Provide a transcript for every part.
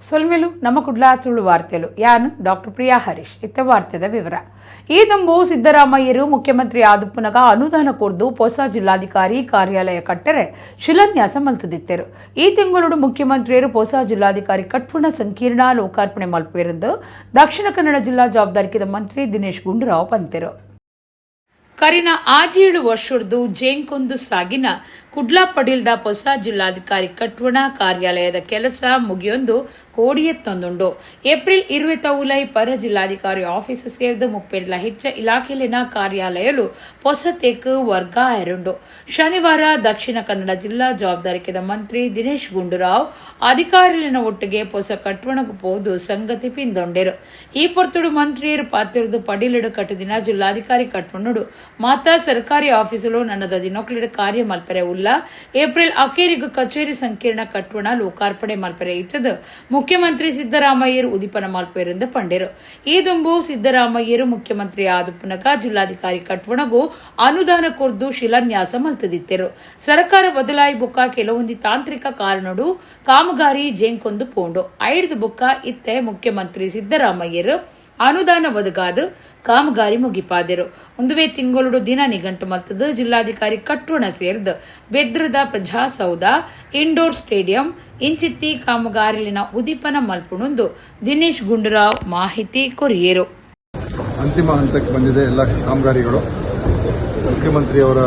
ಸೊಲ್ಮೆಲು ನಮ್ಮ ಕುಡ್ಲ ತುಳು ವಾರ್ತೆಲು. ಯಾನು ಡಾಕ್ಟರ್ ಪ್ರಿಯಾ ಹರೀಶ್. ಇತ್ತ ವಾರ್ತೆದ ವಿವರ. ಈ ದುಂಬು ಸಿದ್ದರಾಮಯ್ಯರು ಮುಖ್ಯಮಂತ್ರಿ ಆದುಪ್ಪುನಗ ಅನುದಾನ ಕೊರ್ದು ಹೊಸ ಜಿಲ್ಲಾಧಿಕಾರಿ ಕಾರ್ಯಾಲಯ ಕಟ್ಟರೆ ಶಿಲಾನ್ಯಾಸ ಮಲ್ತದಿತ್ತೆರು. ಈ ತಿಂಗಳು ಮುಖ್ಯಮಂತ್ರಿಯರು ಹೊಸ ಜಿಲ್ಲಾಧಿಕಾರಿ ಕಟ್ಪುಣ ಸಂಕೀರ್ಣ ಲೋಕಾರ್ಪಣೆ ಮಲ್ಪೆರೆಂದು ದಕ್ಷಿಣ ಕನ್ನಡ ಜಿಲ್ಲಾ ಜವಾಬ್ದಾರಿಕೆದ ಮಂತ್ರಿ ದಿನೇಶ್ ಗುಂಡೂರಾವ್ ಪಂತೆರು. ಕರಿನ 6-7 ವರ್ಷರ್ದು ಜೇಂಕೊಂದು ಸಾಗಿನ ಕುಡ್ಲಾ ಪಡೀಲ್ದ ಹೊಸ ಜಿಲ್ಲಾಧಿಕಾರಿ ಕಟ್ವಣ ಕಾರ್ಯಾಲಯದ ಕೆಲಸ ಮುಗಿಯೊಂದು ಕೋಡಿಯತ್ತೊಂದುಂಡು. ಏಪ್ರಿಲ್ 20 ಉಲೈ ಪರ ಜಿಲ್ಲಾಧಿಕಾರಿ ಆಫೀಸ್ ಸೇರಿದ 30ಲ ಹೆಚ್ಚ ಇಲಾಖೆಲಿನ ಕಾರ್ಯಾಲಯಲು ಪೊಸತೇಕ್ ವರ್ಗ ಆಯರುಂಡು. ಶನಿವಾರ ದಕ್ಷಿಣ ಕನ್ನಡ ಜಿಲ್ಲಾ ಜವಾಬ್ದಾರಿಕೆದ ಮಂತ್ರಿ ದಿನೇಶ್ ಗುಂಡೂರಾವ್ ಅಧಿಕಾರಿಲಿನ ಒಟ್ಟಿಗೆ ಪೊಸ ಕಟ್ವಣకు ಪೋದು ಸಂಗತಿ ಪಿಂದೊಂಡೆರು. ಈ ಪೊರ್ತುಡು ಮಂತ್ರಿಯರು ಪಾತಿರ್ದು, ಪಡಿಲಿಡು ಕಟ್ಟದಿನ ಜಿಲ್ಲಾಧಿಕಾರಿ ಕಟ್ವಣುಡು ಮಾತಾ ಸರ್ಕಾರಿ ಆಫೀಸುಲು ನನ್ನದ ದಿನೊಕ್ಲಿಡು ಕಾರ್ಯ ಮಲ್ಪೆರೆ ಉಲ್ಲ. ಏಪ್ರಿಲ್ ಅಕೇರಿಗು ಕಚೇರಿ ಸಂಕೀರ್ಣ ಕಟ್ವಣ ಲೋಕಾರ್ಪಣೆ ಮಲ್ಪೆರೆ ಇತ್ತದು ಮುಖ್ಯಮಂತ್ರಿ ಸಿದ್ದರಾಮಯ್ಯರು ಉದಿಪನ ಮಲ್ಪೆರೆಂದು ಪಂಡೆರು. ಈ ದುಂಬು ಸಿದ್ದರಾಮಯ್ಯರು ಮುಖ್ಯಮಂತ್ರಿ ಆದುಪ್ಪುನಗ ಜಿಲ್ಲಾಧಿಕಾರಿ ಕಟ್ವಣಗೂ ಅನುದಾನ ಕೊರ್ದು ಶಿಲಾನ್ಯಾಸ ಮಲ್ತದಿತ್ತೆರು. ಸರ್ಕಾರ ಬದಲಾಯಿ ಬೊಕ್ಕ ಕೆಲವೊಂದು ತಾಂತ್ರಿಕ ಕಾರಣಡು ಕಾಮಗಾರಿ ಜೇಂಕೊಂದು ಪೋಂಡು. ಐಡ್ದು ಬೊಕ್ಕ ಇತ್ತೆ ಮುಖ್ಯಮಂತ್ರಿ ಸಿದ್ದರಾಮಯ್ಯರು ಅನುದಾನ ಒದಗಾದು ಕಾಮಗಾರಿ ಮುಗಿಪಾದೆರು. ಒಂದುವೇ ತಿಂಗಳು ದಿನ ನಿಘಂಟು ಮಲ್ತದು ಜಿಲ್ಲಾಧಿಕಾರಿ ಕಟ್ವಣ ಸೇರ್ದು ಬೆದ್ರದ ಪ್ರಜಾಸೌಧ, ಇಂಡೋರ್ ಸ್ಟೇಡಿಯಂ ಇಂಚಿತ್ತಿ ಕಾಮಗಾರಿಲಿನ ಉದಿಪನ ಮಲ್ಪುಣೊಂದು ದಿನೇಶ್ ಗುಂಡೂರಾವ್ ಮಾಹಿತಿ ಕೊರಿಯೇರು. ಅಂತಿಮ ಹಂತಕ್ಕೆ ಬಂದಿದೆ ಎಲ್ಲ ಕಾಮಗಾರಿಗಳು. ಮುಖ್ಯಮಂತ್ರಿಯವರ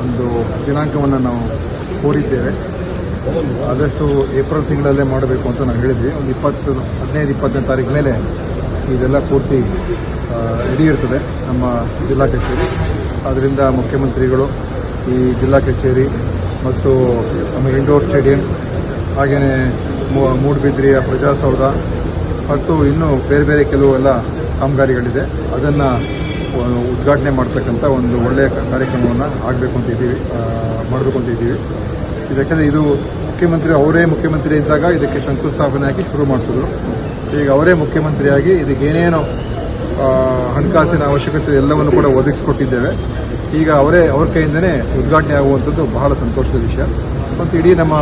ಒಂದು ದಿನಾಂಕವನ್ನು ನಾವು ಕೋರಿದ್ದೇವೆ. ಆದಷ್ಟು ಏಪ್ರಿಲ್ ತಿಂಗಳಲ್ಲೇ ಮಾಡಬೇಕು ಅಂತ ನಾವು ಹೇಳಿದ್ವಿ. ಒಂದು 20, 15, 20ನೇ ತಾರೀಕು ಮೇಲೆ ಇದೆಲ್ಲ ಪೂರ್ತಿ ರೆಡಿ ಇರ್ತದೆ ನಮ್ಮ ಜಿಲ್ಲಾ ಕಚೇರಿ. ಆದ್ದರಿಂದ ಮುಖ್ಯಮಂತ್ರಿಗಳು ಈ ಜಿಲ್ಲಾ ಕಚೇರಿ ಮತ್ತು ನಮ್ಮ ಇಂಡೋರ್ ಸ್ಟೇಡಿಯಂ, ಹಾಗೆಯೇ ಮೂಡುಬಿದ್ರಿಯ ಪ್ರಜಾಸೌಧ ಮತ್ತು ಇನ್ನೂ ಬೇರೆ ಬೇರೆ ಕೆಲವು ಎಲ್ಲ ಕಾಮಗಾರಿಗಳಿದೆ. ಅದನ್ನು ಉದ್ಘಾಟನೆ ಮಾಡ್ತಕ್ಕಂಥ ಒಂದು ಒಳ್ಳೆಯ ಕಾರ್ಯಕ್ರಮವನ್ನು ಆಗಬೇಕು ಅಂತ ಇದ್ದೀವಿ, ಮಾಡಬೇಕು ಅಂತ ಇದ್ದೀವಿ. ಯಾಕಂದರೆ ಇದು ಮುಖ್ಯಮಂತ್ರಿ ಅವರೇ ಮುಖ್ಯಮಂತ್ರಿ ಇದ್ದಾಗ ಇದಕ್ಕೆ ಶಂಕುಸ್ಥಾಪನೆ ಹಾಕಿ ಶುರು ಮಾಡಿಸಿದ್ರು. ಈಗ ಅವರೇ ಮುಖ್ಯಮಂತ್ರಿಯಾಗಿ ಇದಕ್ಕೆ ಏನೇನು ಹಣಕಾಸಿನ ಅವಶ್ಯಕತೆ ಎಲ್ಲವನ್ನು ಕೂಡ ಒದಗಿಸಿಕೊಟ್ಟಿದ್ದೇವೆ. ಈಗ ಅವರೇ ಅವ್ರ ಕೈಯಿಂದನೇ ಉದ್ಘಾಟನೆ ಆಗುವಂಥದ್ದು ಬಹಳ ಸಂತೋಷದ ವಿಷಯ. ಮತ್ತು ಇಡೀ ನಮ್ಮ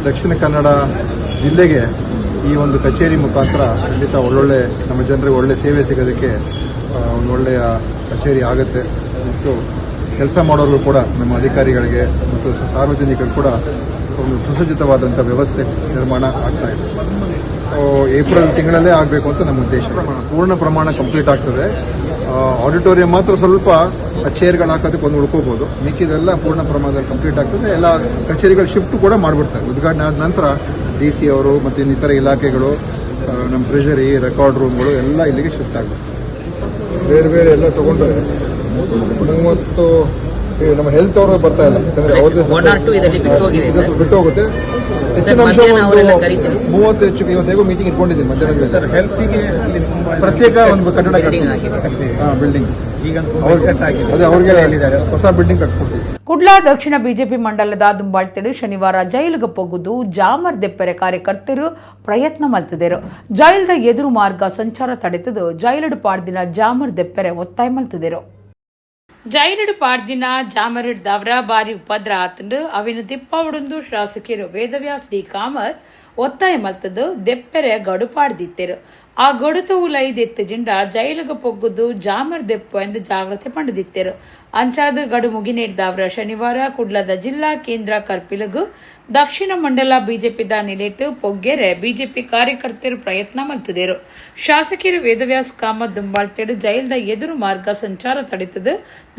ದಕ್ಷಿಣ ಕನ್ನಡ ಜಿಲ್ಲೆಗೆ ಈ ಒಂದು ಕಚೇರಿ ಮುಖಾಂತರ ಖಂಡಿತ ಒಳ್ಳೊಳ್ಳೆ ನಮ್ಮ ಜನರಿಗೆ ಒಳ್ಳೆ ಸೇವೆ ಸಿಗೋದಕ್ಕೆ ಒಂದು ಒಳ್ಳೆಯ ಕಚೇರಿ ಆಗುತ್ತೆ. ಮತ್ತು ಕೆಲಸ ಮಾಡೋರು ಕೂಡ, ನಮ್ಮ ಅಧಿಕಾರಿಗಳಿಗೆ ಮತ್ತು ಸಾರ್ವಜನಿಕರು ಕೂಡ ಒಂದು ಸುಸಜ್ಜಿತವಾದಂಥ ವ್ಯವಸ್ಥೆ ನಿರ್ಮಾಣ ಆಗ್ತಾ ಇದೆ. ಏಪ್ರಿಲ್ ತಿಂಗಳಲ್ಲೇ ಆಗಬೇಕು ಅಂತ ನಮ್ಮ ಉದ್ದೇಶ. ಪೂರ್ಣ ಪ್ರಮಾಣ ಕಂಪ್ಲೀಟ್ ಆಗ್ತದೆ. ಆಡಿಟೋರಿಯಂ ಮಾತ್ರ ಸ್ವಲ್ಪ ಚೇರ್ಗಳು ಹಾಕೋದಕ್ಕೆ ಒಂದು ಉಳ್ಕೋಬಹುದು. ಮಿಕ್ಕಿದೆಲ್ಲ ಪೂರ್ಣ ಪ್ರಮಾಣದಲ್ಲಿ ಕಂಪ್ಲೀಟ್ ಆಗ್ತದೆ. ಎಲ್ಲ ಕಚೇರಿಗಳು ಶಿಫ್ಟ್ ಕೂಡ ಮಾಡಿಬಿಡ್ತಾರೆ. ಉದ್ಘಾಟನೆ ಆದ ನಂತರ ಡಿಸಿ ಅವರು ಮತ್ತು ಇನ್ನಿತರ ಇಲಾಖೆಗಳು, ನಮ್ಮ ಟ್ರೆಷರಿ, ರೆಕಾರ್ಡ್ ರೂಮ್ಗಳು ಎಲ್ಲ ಇಲ್ಲಿಗೆ ಶಿಫ್ಟ್ ಆಗ್ತದೆ. ಬೇರೆ ಬೇರೆ ಎಲ್ಲ ತಗೊಂಡ್ರೆ 30. ಈ ನಮ್ಮ ಹೆಲ್ತ್ ಅವರು ಬರ್ತಾ ಇಲ್ಲ, ಯಾಕಂದ್ರೆ ಅವ್ರದ್ದೇ One or two ಇದರಲ್ಲಿ ಬಿಟ್ಟು ಹೋಗಿದೆ ಇದು ಸರ್. ಸ್ವಲ್ಪ ಬಿಟ್ಟು ಹೋಗುತ್ತೆ. ಹೆಚ್ಚಿನ ಅಂಶ ಮಧ್ಯಾಹ್ನ ಅವರೆಲ್ಲ ಒಂದು ಕರೀತೀನಿ ಸರ್. 30 ಹೆಚ್ಚು. ಇವತ್ತು ಹೇಗೋ ಮೀಟಿಂಗ್ ಇಟ್ಕೊಂಡಿದ್ದೀನಿ ಮಧ್ಯಾಹ್ನದ ಮೇಲೆ. ಹೆಲ್ತಿಗೆ ಅಲ್ಲಿ ತುಂಬಾ ಪ್ರತ್ಯೇಕ ಒಂದು ಕಟ್ಟಡ. Building ಆಗಿದೆ. ಹಾ, ಬಿಲ್ಡಿಂಗ್. ಈಗಂತೂ ಕಟ್ ಆಗಿದೆ. ಅದೇ ಅವ್ರಿಗೆ ಹೊಸ ಬಿಲ್ಡಿಂಗ್ ಕಟ್ಸ್ಕೊಡ್ತೀವಿ. ಕುಡ್ಲಾ ದಕ್ಷಿಣ ಬಿಜೆಪಿ ಮಂಡಲದ ದುಂಬಾಳ್ತಿಡು ಶನಿವಾರ ಜೈಲಿಗೆ ಪೊಗ್ಗುದು ಜಾಮರ್ ದೆಪ್ಪರೆ ಕಾರ್ಯಕರ್ತರು ಪ್ರಯತ್ನ ಮಲ್ತುದೆರು. ಜೈಲ್ದ ಎದುರು ಮಾರ್ಗ ಸಂಚಾರ ತಡೆತದು ಜೈಲುಡು ಪಾಡ್ದಿನ ಜಾಮರ್ ದೆಪ್ಪರೆ ಒತ್ತಾಯ ಮಲ್ತುದೆರು. ಜೈಲುಡು ಪಾಡ್ದಿನ ಜಾಮರಿಡ್ದವರ ಬಾರಿ ಉಪದ್ರ ಆತಂಡು ಅವಿನ ತಿಪ್ಪಾವುಡುಂದು ಶಾಸಕರು ವೇದವ್ಯಾಸ್ ಡಿ ಕಾಮತ್ ಒತ್ತಾಯ ಮಲ್ತದ್ದು ದೆಪ್ಪೆರೆ ಗಡು ಪಾಡ್ದಿತ್ತೆರು. ಆ ಗಡುತ ಉಲೈ ದೆತ್ತು ಜಿಂಡ ಜೈಲುಗ ಪೊಗ್ಗುದು ಜಾಮರ್ ದೆಪ್ಪು ಎಂದು ಜಾಗ್ರತೆ ಪಂಡದಿತ್ತೆರು. ಅಂಚಾದ ಗಡು ಮುಗಿನೇಡ್ದವರ ಶನಿವಾರ ಕುಡ್ಲದ ಜಿಲ್ಲಾ ಕೇಂದ್ರ ಕರ್ಪಿಲಗು ದಕ್ಷಿಣ ಮಂಡಲ ಬಿಜೆಪಿದ ನಿಲೆಟ್ಟು ಪೊಗ್ಗೆರೆ ಬಿಜೆಪಿ ಕಾರ್ಯಕರ್ತರು ಪ್ರಯತ್ನ ಮಲ್ತುದೆರು. ಶಾಸಕರು ವೇದವ್ಯಾಸ್ ಕಾಮತ್ ದುಂಬಾಳ್ತೇಡು ಜೈಲ್ದ ಎದುರು ಮಾರ್ಗ ಸಂಚಾರ ತಡೆತದು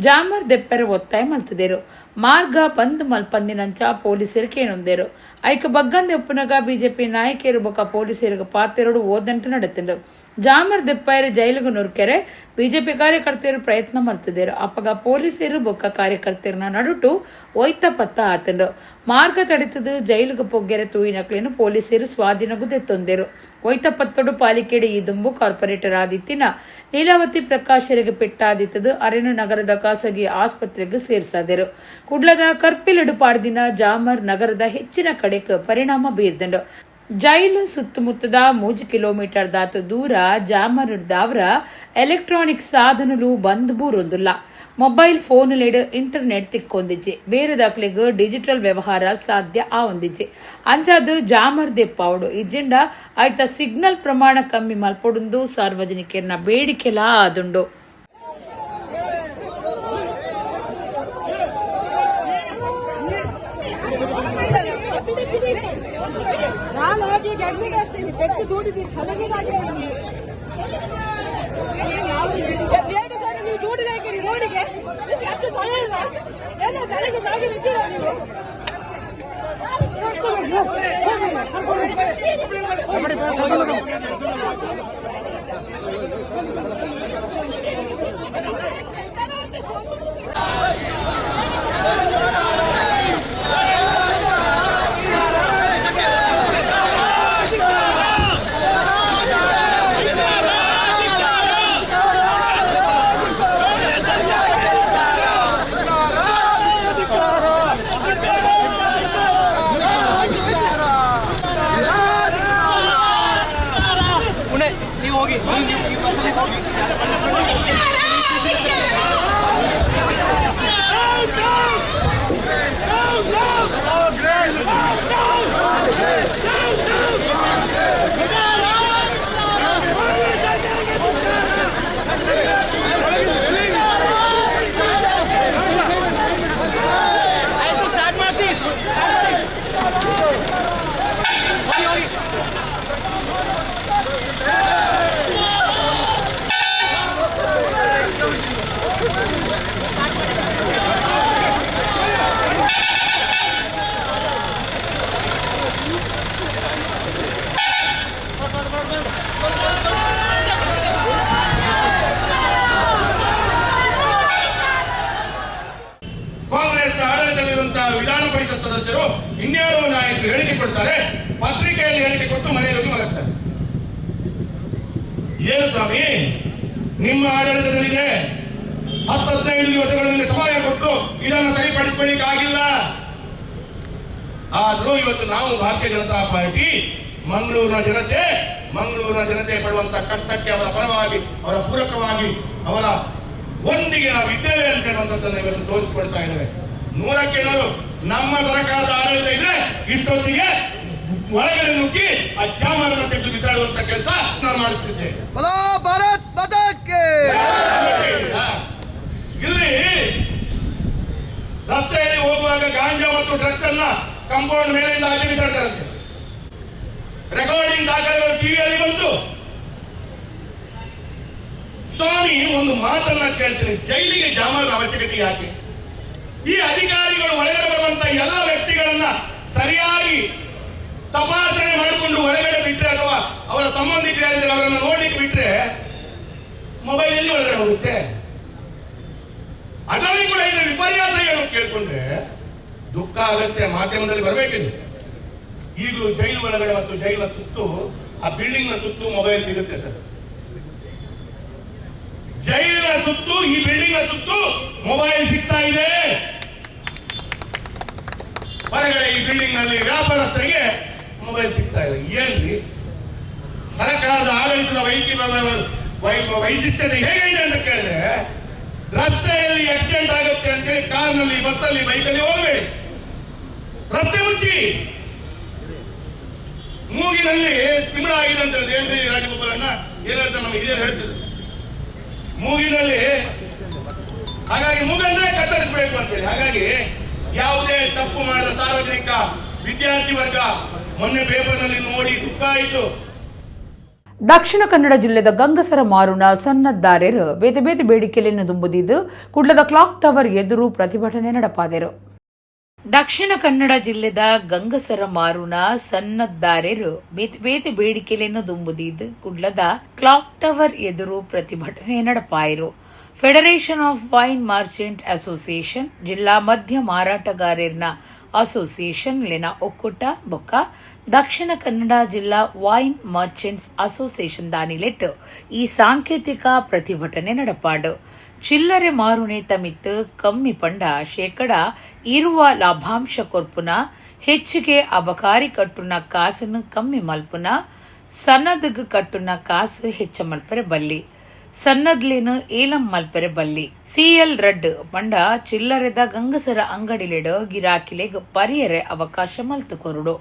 ಜಾಮರ್ ದೆಪ್ಪೆರೆ ಒತ್ತಾಯ ಮಲ್ತುದೆರು. ಮಾರ್ಗ ಬಂದ್ ಮಲ್ಪಂದಿನಂಚ ಪೊಲೀಸರು ಕೇನೊಂದೆರು. ಐಕ ಬಗ್ಗಂದೆ ಒಪ್ಪುನಗ ಬಿಜೆಪಿ ನಾಯಕಿಯರು ಬೊಕ್ಕ ಪೊಲೀಸರಿಗೆ ಪಾತೆರಡು ಓದಂಟು ನಡೆತಂಡು. ಜಾಮರ್ ದೆಪ್ಪಾಯರು ಜೈಲಿಗೆ ನುರ್ಕೆರೆ ಬಿಜೆಪಿ ಕಾರ್ಯಕರ್ತರು ಪ್ರಯತ್ನ ಮಲ್ತಿದ್ದೇರು. ಅಪಗ ಪೊಲೀಸರು ಬೊಕ್ಕ ಕಾರ್ಯಕರ್ತರನ್ನ ನಡುಟು ಒಯ್ತ ಪತ್ತ ಆತಂಡು. ಮಾರ್ಗ ತಡೆತದು ಜೈಲಿಗೆ ಪೊಗ್ಗೆರೆ ತೂಯಿನಕ್ಲೇನು ಪೊಲೀಸರು ಸ್ವಾಧೀನಗೂ ದೆತ್ತೊಂದೆರು. ಒಯ್ತ ಪತ್ತೊಡು ಪಾಲಿಕೆಡೆ ಈ ದುಂಬು ಕಾರ್ಪೊರೇಟರ್ ಆದಿತ್ತಿನ ಲೀಲಾವತಿ ಪ್ರಕಾಶರಿಗೆ ಪೆಟ್ಟಾದಿತ್ತದು ಅರೆನು ನಗರದ ಖಾಸಗಿ ಆಸ್ಪತ್ರೆಗೆ ಸೇರ್ಸಾದೆರು. ಕುಡ್ಲದ ಕರ್ಪಿಲಡು ಪಾಡ್ದಿನ ಜಾಮರ್ ನಗರದ ಹೆಚ್ಚಿನ ಕಡೆಕ್ ಪರಿಣಾಮ ಬೀರ್ದಂಡು. ಜೈಲು ಸುತ್ತಮುತ್ತದ 3 ಕಿಲೋಮೀಟರ್ ದಾತು ದೂರ ಜಾಮರ್ದಾವರ ಎಲೆಕ್ಟ್ರಾನಿಕ್ ಸಾಧನಲು ಬಂದ್ ಬೂರೊಂದುಲ್ಲ. ಮೊಬೈಲ್ ಫೋನ್ ಲೇಡ್ ಇಂಟರ್ನೆಟ್ ತಿಕ್ಕೊಂದಿಜ್ಜೆ, ಬೇರೆ ದಾಖಲೆಗ್ ಡಿಜಿಟಲ್ ವ್ಯವಹಾರ ಸಾಧ್ಯ ಆವೊಂದಿಜ್ಜೆ. ಅಂಚಾದ್ ಜಾಮರ್ ದೆಪ್ಪಾವಡು ಇಜ್ಜಿಂಡ ಆಯ್ತ ಸಿಗ್ನಲ್ ಪ್ರಮಾಣ ಕಮ್ಮಿ ಮಲ್ಪೊಡುಂದು ಸಾರ್ವಜನಿಕರ್ನ ಬೇಡಿಕೆಲಾ ಆದುಂಡು. ನಾನು ಹೋಗಿ ಈಗ ಅಡ್ಮಿಟ್ ಆಗ್ತೀನಿ. ಪೆಟ್ಟು ದುಡಿದಿ ಹಲಗಿದಾಗೆ. ನೀವು ದುಡಿದು ಹಾಕಿರಿ ರೋಡಿಗೆ. ನಿಮ್ಗೆ ಅಷ್ಟು ಭಯ ಇಲ್ಲ ಏನೋ? ತಲೆಗೆ ಬಾಗಿ ಬಿಟ್ಟಿರ ನೀವು. ನೀವು ಹೋಗಿ, ನೀವು ಬಸ್ಸಲ್ಲಿ ಹೋಗಿ. ಆಯ್ತು, ಸ್ಟಾರ್ಟ್ ಮಾಡ್ತೀನಿ. ಹೋಗಿ ಹೋಗಿ. ಕಾಂಗ್ರೆಸ್ನ ಆಡಳಿತದಲ್ಲಿರುವಂತಹ ವಿಧಾನ ಪರಿಷತ್ ಸದಸ್ಯರು, ಇನ್ಯಾರೋ ನಾಯಕರು ಹೇಳಿಕೆ ಕೊಡ್ತಾರೆ. ಪತ್ರಿಕೆಯಲ್ಲಿ ಹೇಳಿಕೆ ಕೊಟ್ಟು ಮನೆಯಲ್ಲಿ ಹೋಗಿ ಮಲಗ್ತಾರೆ. ಏನು ಸ್ವಾಮಿ, ನಿಮ್ಮ ಆಡಳಿತದಲ್ಲಿದೆ. 10-15 ದಿವಸಗಳಲ್ಲಿ ಸಮಯ ಕೊಟ್ಟು ಇದನ್ನು ಸರಿಪಡಿಸಿಕೊಳ್ಳಿಕ್ಕೆ ಆಗಿಲ್ಲ. ಆದ್ರೂ ಇವತ್ತು ನಾವು ಭಾರತೀಯ ಜನತಾ ಪಾರ್ಟಿ, ಮಂಗಳೂರಿನ ಜನತೆ, ಮಂಗಳೂರಿನ ಜನತೆ ಪಡುವಂತ ಕಷ್ಟಕ್ಕೆ ಅವರ ಪರವಾಗಿ, ಅವರ ಪೂರಕವಾಗಿ, ಅವರ ಒಂದಿಗೆ ನಾವು ಇದ್ದೇವೆ ಅಂತ ಹೇಳುವಂಥದ್ದನ್ನು ಇವತ್ತು ತೋರಿಸಿಕೊಡ್ತಾ ಇದ್ದೇವೆ. 100ಕ್ಕೆ 100 ನಮ್ಮ ಸರ್ಕಾರದ ಆಡಳಿತ ಇದ್ರೆ ಇಷ್ಟೊತ್ತಿಗೆ ಒಳಗಡೆ ನುಗ್ಗಿ ಆ ಜಾಮರನ್ನು ತೆಗೆದು ಬಿಸಾಡುವಂತ ಕೆಲಸ ನಾನು ಮಾಡುತ್ತಿದ್ದೆ. ಭಾರತ್ ಮಾತಾಕ್ಕೆ. ಇಲ್ಲಿ ರಸ್ತೆಯಲ್ಲಿ ಹೋಗುವಾಗ ಗಾಂಜಾ ಮತ್ತು ಡ್ರಗ್ಸ್ ಅನ್ನ ಕಾಂಪೌಂಡ್ ಮೇಲಿಂದ ಆಚೆ ಬಿಸಾಡ್ತಾರಂತೆ. ರೆಕಾರ್ಡಿಂಗ್ ದಾಖಲೆಗಳು ಟಿವಿಯಲ್ಲಿ ಬಂತು. ಸ್ವಾಮಿ, ಒಂದು ಮಾತನ್ನ ಕೇಳ್ತೀನಿ, ಜೈಲಿಗೆ ಜಾಮರ್ ಅವಶ್ಯಕತೆ ಯಾಕೆ? ಈ ಅಧಿಕಾರಿಗಳು ಒಳಗಡೆ ಬರುವಂತ ಎಲ್ಲ ವ್ಯಕ್ತಿಗಳನ್ನ ಸರಿಯಾಗಿ ತಪಾಸಣೆ ಮಾಡಿಕೊಂಡು ಒಳಗಡೆ ಬಿಟ್ರೆ, ಅಥವಾ ಅವರ ಸಂಬಂಧಿಕರು ಯಾರಿದ್ದಾರೆ ಅವರನ್ನು ನೋಡ್ಲಿಕ್ಕೆ ಬಿಟ್ರೆ, ಮೊಬೈಲ್ ಎಲ್ಲಿ ಒಳಗಡೆ ಹೋಗುತ್ತೆ? ಅದರಲ್ಲಿ ಕೂಡ ಇದರ ವಿಪರ್ಯಾಸ ಏನು ಕೇಳ್ಕೊಂಡ್ರೆ ದುಃಖ ಆಗತ್ತೆ. ಮಾಧ್ಯಮದಲ್ಲಿ ಬರಬೇಕಿದೆ. ಈಗಲೂ ಜೈಲು ಒಳಗಡೆ ಮತ್ತು ಜೈಲಿನ ಸುತ್ತು, ಆ ಬಿಲ್ಡಿಂಗ್ ನ ಸುತ್ತು ಮೊಬೈಲ್ ಸಿಗುತ್ತೆ ಸರ್. ಜೈಲಿನ ಸುತ್ತು, ಈ ಬಿಲ್ಡಿಂಗ್ ನ ಸುತ್ತು ಮೊಬೈಲ್ ಸಿಗ್ತಾ ಇದೆ. ಹೊರಗಡೆ ಈ ಬಿಲ್ಡಿಂಗ್ ನಲ್ಲಿ ವ್ಯಾಪಾರಸ್ಥರಿಗೆ ಮೊಬೈಲ್ ಸಿಗ್ತಾ ಇಲ್ಲ. ಏನ್ರಿ ಸರ್ಕಾರದ ಆಡಳಿತದ ವೈಶಿಷ್ಟ್ಯತೆ ಹೇಗೆ ಇದೆ ಅಂತ ಕೇಳಿದ್ರೆ, ರಸ್ತೆಯಲ್ಲಿ ಆಕ್ಸಿಡೆಂಟ್ ಆಗುತ್ತೆ ಅಂತೇಳಿ ಕಾರ್ನಲ್ಲಿ, ಬಸ್ಸಲ್ಲಿ, ಬೈಕಲ್ಲಿ ಹೋಗಬೇಡಿ, ರಸ್ತೆ ಮುಚ್ಚಿ. ಮೂಗಿನಲ್ಲಿ ಸಿಮಿಳ ಆಗಿದೆ ಅಂತ ಹೇಳಿದ್ರೆ ಏನ್ರಿ ರಾಜಗೋಪಾಲಣ್ಣ, ಏನ್ ಹೇಳ್ತಾರೆ ನಮ್ಮ ಹಿರಿಯರು ಹೇಳ್ತಿದ್ರು ಮೂಗಿನಲ್ಲಿ, ಹಾಗಾಗಿ ಮೂಗನ್ನೇ ಕತ್ತರಿಸಬೇಕು ಅಂತೇಳಿ. ಹಾಗಾಗಿ ಯಾವುದೇ ತಪ್ಪು ಮಾಡಿದ ಸಾರ್ವಜನಿಕ, ವಿದ್ಯಾರ್ಥಿ ವರ್ಗ, ಮೊನ್ನೆ ಪೇಪರ್ನಲ್ಲಿ ನೋಡಿ ದುಃಖ ಆಯಿತು. ದಕ್ಷಿಣ ಕನ್ನಡ ಜಿಲ್ಲೆದ ಗಂಗಸರ ಮಾರುನ ಸನ್ನದ್ದಾರೆರು ಬೇತೆ ಬೇತೆ ಬೇಡಿಕೆಯನ್ನು ದುಂಬುದಿದ್ದು ಕುಡ್ಲದ ಕ್ಲಾಕ್ ಟವರ್ ಎದುರು ಪ್ರತಿಭಟನೆ ನಡಪಾದರು. ದಕ್ಷಿಣ ಕನ್ನಡ ಜಿಲ್ಲೆದ ಗಂಗಸರ ಮಾರುನ ಸನ್ನದ್ದಾರೆರು ಬೇತೆ ಬೇತೆ ಬೇಡಿಕೆಯನ್ನು ದುಂಬುದಿದ್ದು ಕುಡ್ಲದ ಕ್ಲಾಕ್ ಟವರ್ ಎದುರು ಪ್ರತಿಭಟನೆ ನಡಪಾಯರು. Federation of wine merchant association, ಜಿಲ್ಲಾ ಮದ್ಯ ಮಾರಾಟಗಾರರ್ನ ಅಸೋಸಿಯೇಷನ್ ಲಿನ ಒಕ್ಕೂಟ ಬೊಕ್ಕ ದಕ್ಷಿಣ ಕನ್ನಡ ಜಿಲ್ಲಾ wine merchants association ದಾನಿಲೆಟ್ ಈ ಸಾಂಕೇತಿಕ ಪ್ರತಿಭಟನೆ ನಡಪಾಡು. ಚಿಲ್ಲರೆ ಮಾರುನೆ ತಮಿತ್ತು ಕಮ್ಮಿ ಪಂಡ 20% ಲಾಭಾಂಶ ಕೊರ್ಪುನ, ಹೆಚ್ಚಿಗೆ ಅಬಕಾರಿ ಕಟ್ಟುನ ಕಾಸನ್ನು ಕಮ್ಮಿ ಮಲ್ಪುನ, ಸನ್ನದ್ಗ್ ಕಟ್ಟುನ ಕಾಸು ಹೆಚ್ಚ ಮಲ್ಪರೆ ಬಲ್ಲಿ, ಸನ್ನದ್ಲೇನು ಏಲಂ ಮಲ್ಪೆರೆ ಬಲ್ಲಿ. ಸಿಎಲ್ ರಡ್ ಪಂಡ ಚಿಲ್ಲರೆದ ಗಂಗಸರ ಅಂಗಡಿಲೆಡ್ ಗಿರಾಕಿಲೆಗ್ ಪರಿಯರೆ ಅವಕಾಶ ಮಲ್ತು ಕೊರಡು.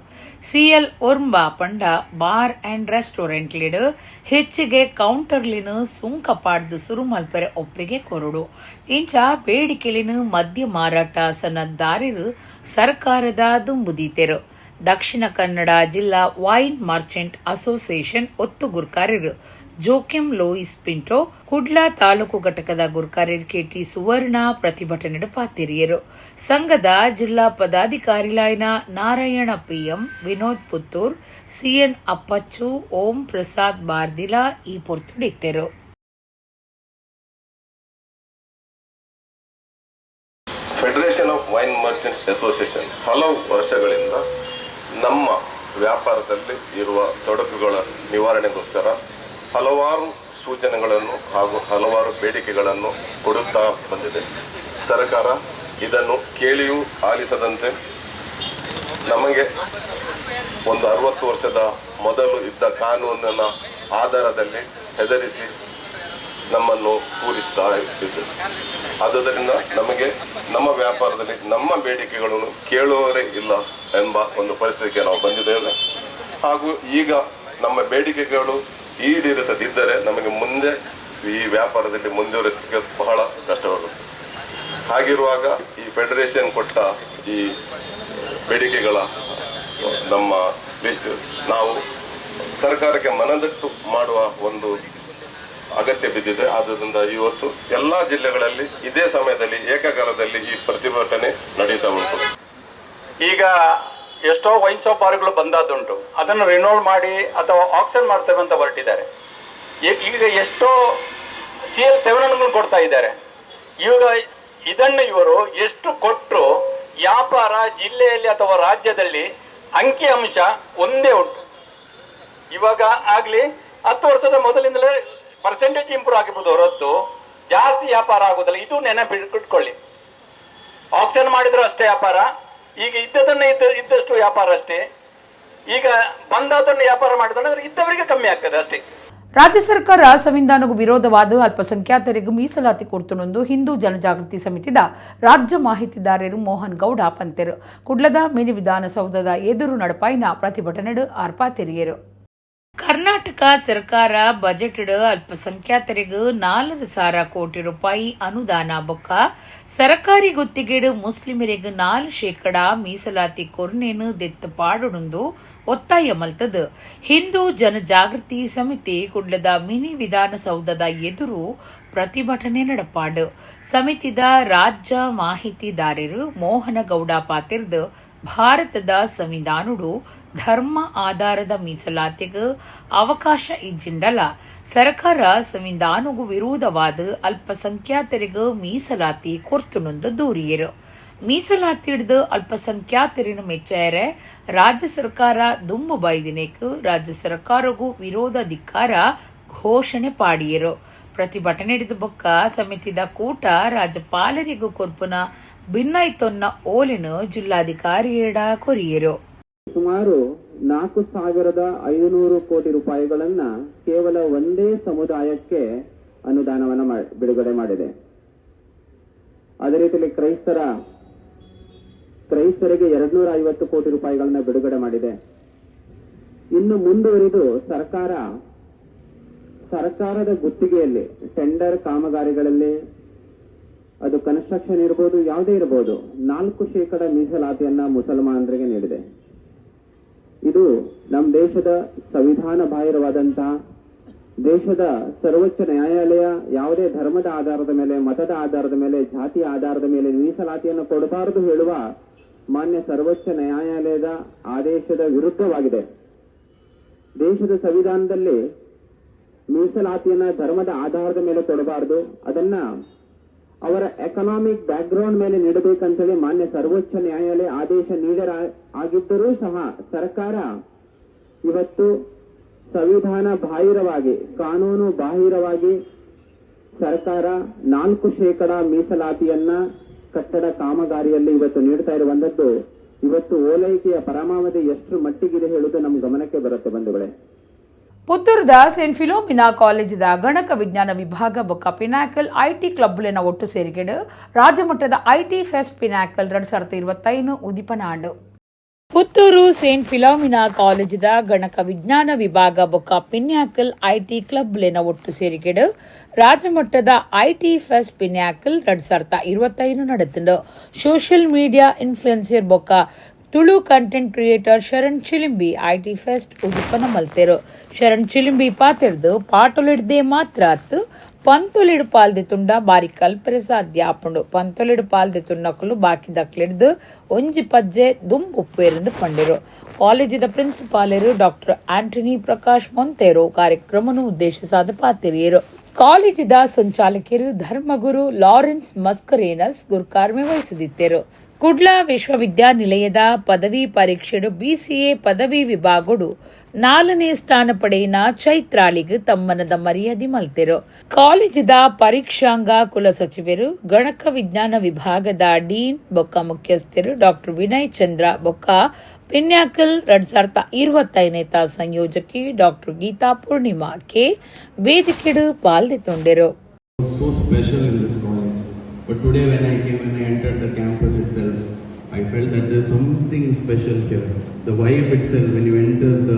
ಸಿಎಲ್ ಒರ್ಂಬ ಪಂಡ bar and restaurant LED ಹೆಚ್ಚಿಗೆ ಕೌಂಟರ್ಲಿನ ಸುಂಕ ಪಾಡ್ದು ಸುರು ಮಲ್ಪೆರೆ ಒಪ್ಪಿಗೆ ಕೊರಡು. ಇಂಚ ಬೇಡಿಕೆಲಿನ ಮದ್ಯ ಮಾರಾಟ ಸನ್ನದ್ದಾರರು ಸರ್ಕಾರದ ದುಂಬುದೀತೆರು. ದಕ್ಷಿಣ ಕನ್ನಡ ಜಿಲ್ಲಾ wine merchant association ಒತ್ತು ಗುರ್ಕಾರರು ಜೋಕಿಂ ಲೋಯಿಸ್ ಪಿಂಟೋ, ಕುಡ್ಲ ತಾಲೂಕು ಘಟಕದ ಗುರ್ಕಾರ್ಯರ್ ಕೆಟಿ ಸುವರ್ಣ ಪ್ರತಿಭಟನೆ ಪಾತಿರಿಯರು. ಸಂಘದ ಜಿಲ್ಲಾ ಪದಾಧಿಕಾರಿಲಾಯಿನ ನಾರಾಯಣ ಪಿಎಂ, ವಿನೋದ್ ಪುತ್ತೂರ್, ಸಿಎನ್ ಅಪ್ಪಚ್ಚು, ಓಂ ಪ್ರಸಾದ್ ಬಾರ್ದಿಲಾ ಈ ಪೊರ್ತುಡಿತ್ತೆರು. Federation of wine merchant association ಹಲವು ವರ್ಷಗಳಿಂದ ನಮ್ಮ ವ್ಯಾಪಾರದಲ್ಲಿ ಇರುವ ತೊಡಕುಗಳ ನಿವಾರಣೆಗೋಸ್ಕರ ಹಲವಾರು ಸೂಚನೆಗಳನ್ನು ಹಾಗೂ ಹಲವಾರು ಬೇಡಿಕೆಗಳನ್ನು ಕೊಡುತ್ತಾ ಬಂದಿದೆ. ಸರ್ಕಾರ ಇದನ್ನು ಕೇಳಿಯೂ ಆಲಿಸದಂತೆ ನಮಗೆ ಒಂದು 60 ವರ್ಷದ ಮೊದಲು ಇದ್ದ ಕಾನೂನಿನ ಆಧಾರದಲ್ಲಿ ಹೆದರಿಸಿ ನಮ್ಮನ್ನು ಕೂರಿಸ್ತಾ ಇದೆ. ಆದುದರಿಂದ ನಮಗೆ ನಮ್ಮ ವ್ಯಾಪಾರದಲ್ಲಿ ನಮ್ಮ ಬೇಡಿಕೆಗಳನ್ನು ಕೇಳುವವರೇ ಇಲ್ಲ ಎಂಬ ಒಂದು ಪರಿಸ್ಥಿತಿಗೆ ನಾವು ಬಂದಿದ್ದೇವೆ. ಹಾಗೂ ಈಗ ನಮ್ಮ ಬೇಡಿಕೆಗಳು ಈಡೇರಿಸದಿದ್ದರೆ ನಮಗೆ ಮುಂದೆ ಈ ವ್ಯಾಪಾರದಲ್ಲಿ ಮುಂದುವರಿಸಲಿಕ್ಕೆ ಬಹಳ ಕಷ್ಟವಾಗುತ್ತೆ. ಹಾಗಿರುವಾಗ ಈ ಫೆಡರೇಷನ್ ಕೊಟ್ಟ ಈ ಬೇಡಿಕೆಗಳ ನಮ್ಮ ಲಿಸ್ಟ್ ನಾವು ಸರ್ಕಾರಕ್ಕೆ ಮನದಟ್ಟು ಮಾಡುವ ಒಂದು ಅಗತ್ಯ ಬಿದ್ದಿದೆ. ಆದ್ದರಿಂದ ಇವತ್ತು ಎಲ್ಲ ಜಿಲ್ಲೆಗಳಲ್ಲಿ ಇದೇ ಸಮಯದಲ್ಲಿ ಏಕಕಾಲದಲ್ಲಿ ಈ ಪ್ರತಿಭಟನೆ ನಡೀತಾ ಉಂಟು. ಈಗ ಎಷ್ಟೋ ವೈನ್ ಶಾಪ್ ಬಾರ್ಗಳು ಬಂದದ್ದುಂಟು, ಅದನ್ನು ರಿನೋಲ್ ಮಾಡಿ ಅಥವಾ ಆಕ್ಷನ್ ಮಾಡ್ತೇವೆ ಅಂತ ಹೊರಟಿದ್ದಾರೆ. ಈಗ ಎಷ್ಟೋ CL7 ಕೊಡ್ತಾ ಇದ್ದಾರೆ. ಈಗ ಇದನ್ನು ಇವರು ಎಷ್ಟು ಕೊಟ್ಟರು ವ್ಯಾಪಾರ ಜಿಲ್ಲೆಯಲ್ಲಿ ಅಥವಾ ರಾಜ್ಯದಲ್ಲಿ ಅಂಕಿ ಅಂಶ ಒಂದೇ ಉಂಟು. ಇವಾಗ ಆಗಲಿ 10 ವರ್ಷದ ಮೊದಲಿಂದಲೇ ಪರ್ಸೆಂಟೇಜ್ ಇಂಪ್ರೂವ್ ಆಗಿರ್ಬೋದು ಹೊರತು ಜಾಸ್ತಿ ವ್ಯಾಪಾರ ಆಗುದಿಲ್ಲ. ಇದು ನೆನಪಿಟ್ಕೊಳ್ಳಿ. ಆಕ್ಷನ್ ಮಾಡಿದ್ರು ಅಷ್ಟೇ ವ್ಯಾಪಾರ, ಈಗ ಇದ್ದದನ್ನು ಇದ್ದಷ್ಟು ವ್ಯಾಪಾರ ಅಷ್ಟೇ. ಈಗ ಬಂದದನ್ನು ವ್ಯಾಪಾರ ಮಾಡಿದ್ರೆ ಇದ್ದವರಿಗೆ ಕಮ್ಮಿ ಆಗ್ತದೆ ಅಷ್ಟೇ. ರಾಜ್ಯ ಸರ್ಕಾರ ಸಂವಿಧಾನಕ್ಕೂ ವಿರೋಧವಾದ ಅಲ್ಪಸಂಖ್ಯಾತರಿಗೂ ಮೀಸಲಾತಿ ಕೊಡ್ತುನೊಂದು ಹಿಂದೂ ಜನಜಾಗೃತಿ ಸಮಿತಿದ ರಾಜ್ಯ ಮಾಹಿತಿದಾರರು ಮೋಹನ್ ಗೌಡ ಪಂತೆರು ಕುಡ್ಲದ ಮಿನಿ ವಿಧಾನಸೌಧದ ಎದುರು ನಡಪಾಯಿನ ಪ್ರತಿಭಟನೆ ಆರ್ಪಾತೆರಿಯರು. ಕರ್ನಾಟಕ ಸರ್ಕಾರ ಬಜೆಟ್ ಅಲ್ಪಸಂಖ್ಯಾತರಿಗೂ 4,000 ಕೋಟಿ ರೂಪಾಯಿ ಅನುದಾನ ಬೊಕ್ಕ ಸರಕಾರಿ ಗುತ್ತಿಗೆಡು ಮುಸ್ಲಿಮರಿಗೆ 4% ಮೀಸಲಾತಿ ಕೊರ್ನೇನು ದೆತ್ತು ಪಾಡುಂದು ಒತ್ತಾಯ ಮಲ್ತದು. ಹಿಂದೂ ಜನಜಾಗೃತಿ ಸಮಿತಿ ಕುಡ್ಲದ ಮಿನಿ ವಿಧಾನಸೌಧದ ಎದುರು ಪ್ರತಿಭಟನೆ ನಡಪಾಡು. ಸಮಿತಿದ ರಾಜ್ಯ ಮಾಹಿತಿದಾರರು ಮೋಹನಗೌಡ ಪಾತಿರ್ದು ಭಾರತದ ಸಂವಿಧಾನುಡು ಧರ್ಮ ಆಧಾರದ ಮೀಸಲಾತಿಗೆ ಅವಕಾಶ ಇಜ್ಜಿಂಡಲ ಸರ್ಕಾರ ಸಂವಿಧಾನಗೂ ವಿರೋಧವಾದ ಅಲ್ಪಸಂಖ್ಯಾತರಿಗೆ ಮೀಸಲಾತಿ ಕೊರ್ತುನೊಂದು ದೂರಿಯರು. ಮೀಸಲಾತಿ ಹಿಡಿದು ಅಲ್ಪಸಂಖ್ಯಾತರಿನ ಮೆಚ್ಚಾಯರೆ ರಾಜ್ಯ ಸರ್ಕಾರ ದುಂಬು ಬೈದಿನೇಕು ರಾಜ್ಯ ಸರ್ಕಾರಗೂ ವಿರೋಧ ಧಿಕ್ಕಾರ ಘೋಷಣೆ ಪಾಡಿಯರು. ಪ್ರತಿಭಟನೆ ಹಿಡಿದು ಬೊಕ್ಕ ಸಮಿತಿದ ಕೂಟ ರಾಜ್ಯಪಾಲರಿಗೂ ಕೊರ್ಪುನ ಭಿನ್ನೈತೊನ್ನ ಓಲಿನ ಜಿಲ್ಲಾಧಿಕಾರಿಯಡ ಕೊರಿಯರು. ಸುಮಾರು 4,500 ಕೋಟಿ ರೂಪಾಯಿಗಳನ್ನ ಕೇವಲ ಒಂದೇ ಸಮುದಾಯಕ್ಕೆ ಅನುದಾನವನ್ನು ಬಿಡುಗಡೆ ಮಾಡಿದೆ. ಅದೇ ರೀತಿಯಲ್ಲಿ ಕ್ರೈಸ್ತರಿಗೆ 250 ಕೋಟಿ ರೂಪಾಯಿಗಳನ್ನ ಬಿಡುಗಡೆ ಮಾಡಿದೆ. ಇನ್ನು ಮುಂದುವರಿದು ಸರ್ಕಾರದ ಗುತ್ತಿಗೆಯಲ್ಲಿ ಟೆಂಡರ್ ಕಾಮಗಾರಿಗಳಲ್ಲಿ ಅದು ಕನ್ಸ್ಟ್ರಕ್ಷನ್ ಇರಬಹುದು, ಯಾವುದೇ ಇರಬಹುದು, 4% ಮೀಸಲಾತಿಯನ್ನ ಮುಸಲ್ಮಾನರಿಗೆ ನೀಡಿದೆ. ಇದು ನಮ್ಮ ದೇಶದ ಸಂವಿಧಾನ ಬಾಹಿರವಾದಂತಹ, ದೇಶದ ಸರ್ವೋಚ್ಚ ನ್ಯಾಯಾಲಯ ಯಾವುದೇ ಧರ್ಮದ ಆಧಾರದ ಮೇಲೆ, ಮತದ ಆಧಾರದ ಮೇಲೆ, ಜಾತಿಯ ಆಧಾರದ ಮೇಲೆ ಮೀಸಲಾತಿಯನ್ನು ಕೊಡಬಾರದು ಹೇಳುವ ಮಾನ್ಯ ಸರ್ವೋಚ್ಚ ನ್ಯಾಯಾಲಯದ ಆದೇಶದ ವಿರುದ್ಧವಾಗಿದೆ. ದೇಶದ ಸಂವಿಧಾನದಲ್ಲಿ ಮೀಸಲಾತಿಯನ್ನ ಧರ್ಮದ ಆಧಾರದ ಮೇಲೆ ಕೊಡಬಾರದು, ಅದನ್ನ ಅವರ ಎಕನಾಮಿಕ್ ಬ್ಯಾಕ್ಗ್ರೌಂಡ್ ಮೇಲೆ ನೀಡಬೇಕಂತೇಳಿ ಮಾನ್ಯ ಸರ್ವೋಚ್ಚ ನ್ಯಾಯಾಲಯ ಆದೇಶ ಆಗಿದ್ದರೂ ಸಹ ಸರ್ಕಾರ ಇವತ್ತು ಸಂವಿಧಾನ ಬಾಹಿರವಾಗಿ, ಕಾನೂನು ಬಾಹಿರವಾಗಿ ಸರ್ಕಾರ 4% ಮೀಸಲಾತಿಯನ್ನ ಕಟ್ಟಡ ಕಾಮಗಾರಿಯಲ್ಲಿ ಇವತ್ತು ನೀಡ್ತಾ ಇರುವಂತದ್ದು ಇವತ್ತು ಓಲೈಕೆಯ ಪರಮಾವಧಿ ಎಷ್ಟು ಮಟ್ಟಿಗಿದೆ ಹೇಳುವುದು ನಮ್ಮ ಗಮನಕ್ಕೆ ಬರುತ್ತೆ ಬಂಧುಗಳೇ. ಪುತ್ತೂರುದ ಸೇಂಟ್ ಫಿಲೋಮಿನಾ ಕಾಲೇಜಿದ ಗಣಕ ವಿಜ್ಞಾನ ವಿಭಾಗ ಬೊಕ್ಕ ಪಿನಾಕಲ್ IT ಕ್ಲಬ್ಲಿನ ಒಟ್ಟು ಸೇರಿಗೆಡು ರಾಜ್ಯಮಟ್ಟದ IT fest pinnacle 2025 ಉದಿಪನ ಆಂಡು. ಪುತ್ತೂರು ಸೇಂಟ್ ಫಿಲೋಮಿನಾ ಕಾಲೇಜಿದ ಗಣಕ ವಿಜ್ಞಾನ ವಿಭಾಗ ಬೊಕ್ಕ ಪಿನ್ಯಾಕಲ್ IT ಕ್ಲಬ್ಲಿನ ಒಟ್ಟು ಸೇರಿಗೆಡು ರಾಜ್ಯಮಟ್ಟದ IT fest pinnacle 2025 ನಡೆತುಂಡು. Social media influencer ಬೊಕ್ಕ Tulu content creator Sharan Chilimbi IT fest ಉದಿಪನ ಮಲ್ತೆರು. ಶರಣ್ ಚಿಲಿಂಬಿ ಪಾತೆರ್ದು ಪಾಟೊಲಿಡ್ದೆ ಮಾತ್ರ ಅತ್ತು ಪಂತೊಲಿಡು ಪಾಲ್ದೆ ತುಂಡ ಬಾರಿ ಕಲ್ಪರೆ ಸಾಧ್ಯ ಆಪುಂಡು. ಪಂತೊಲಿಡು ಪಾಲ್ದೆ ತುಂಡಕಲು ಬಾಕಿ ದಕ್ಲಿಡ್ದು ಒಂಜಿ ಪಜ್ಜೆ ದುಂಬುಪ್ಪೇರೆಂದು ಪಂಡಿರು. ಕಾಲೇಜಿದ ಪ್ರಿನ್ಸಿಪಾಲರು ಡಾಕ್ಟರ್ ಆಂಟನಿ ಪ್ರಕಾಶ್ ಮೊಂತೇರೋ ಕಾರ್ಯಕ್ರಮನು ಉದ್ದೇಶಿಸಾದ ಪಾತಿರಿಯರು. ಕಾಲೇಜಿದ ಸಂಚಾಲಕರು ಧರ್ಮಗುರು ಲಾರೆನ್ಸ್ ಮಸ್ಕರೇನಸ್ ಗುರುಕಾರ್ಮೆ ವಹಿಸುತ್ತಿದ್ದರು. ಕುಡ್ಲ ವಿಶ್ವವಿದ್ಯಾನಿಲಯದ ಪದವಿ ಪರೀಕ್ಷೆಡು ಬಿಸಿಎ ಪದವಿ ವಿಭಾಗಡು 4ನೇ ಸ್ಥಾನ ಪಡೆಯಿನ ಚೈತ್ರಾಳಿಗ್ ತಮ್ಮನದ ಮರ್ಯಾದೆ ಮಲ್ತೆರು. ಕಾಲೇಜಿದ ಪರೀಕ್ಷಾಂಗ ಕುಲಸಚಿವರು ಗಣಕ ವಿಜ್ಞಾನ ವಿಭಾಗದ ಡೀನ್ ಬೊಕ್ಕ ಮುಖ್ಯಸ್ಥರು ಡಾಕ್ಟರ್ ವಿನಯ್ ಚಂದ್ರ ಬೊಕ್ಕ ಪಿನ್ಯಾಕಲ್ 2025 ಸಂಯೋಜಕಿ ಡಾಕ್ಟರ್ ಗೀತಾ ಪೂರ್ಣಿಮಾ ಕೆ ವೇದಿಕೆಡು ಪಾಲ್ದೆತೊಂಡೆರು. So special in this college. But today when I came and I entered the campus itself, I felt that there's something special here. The vibe itself, when you enter the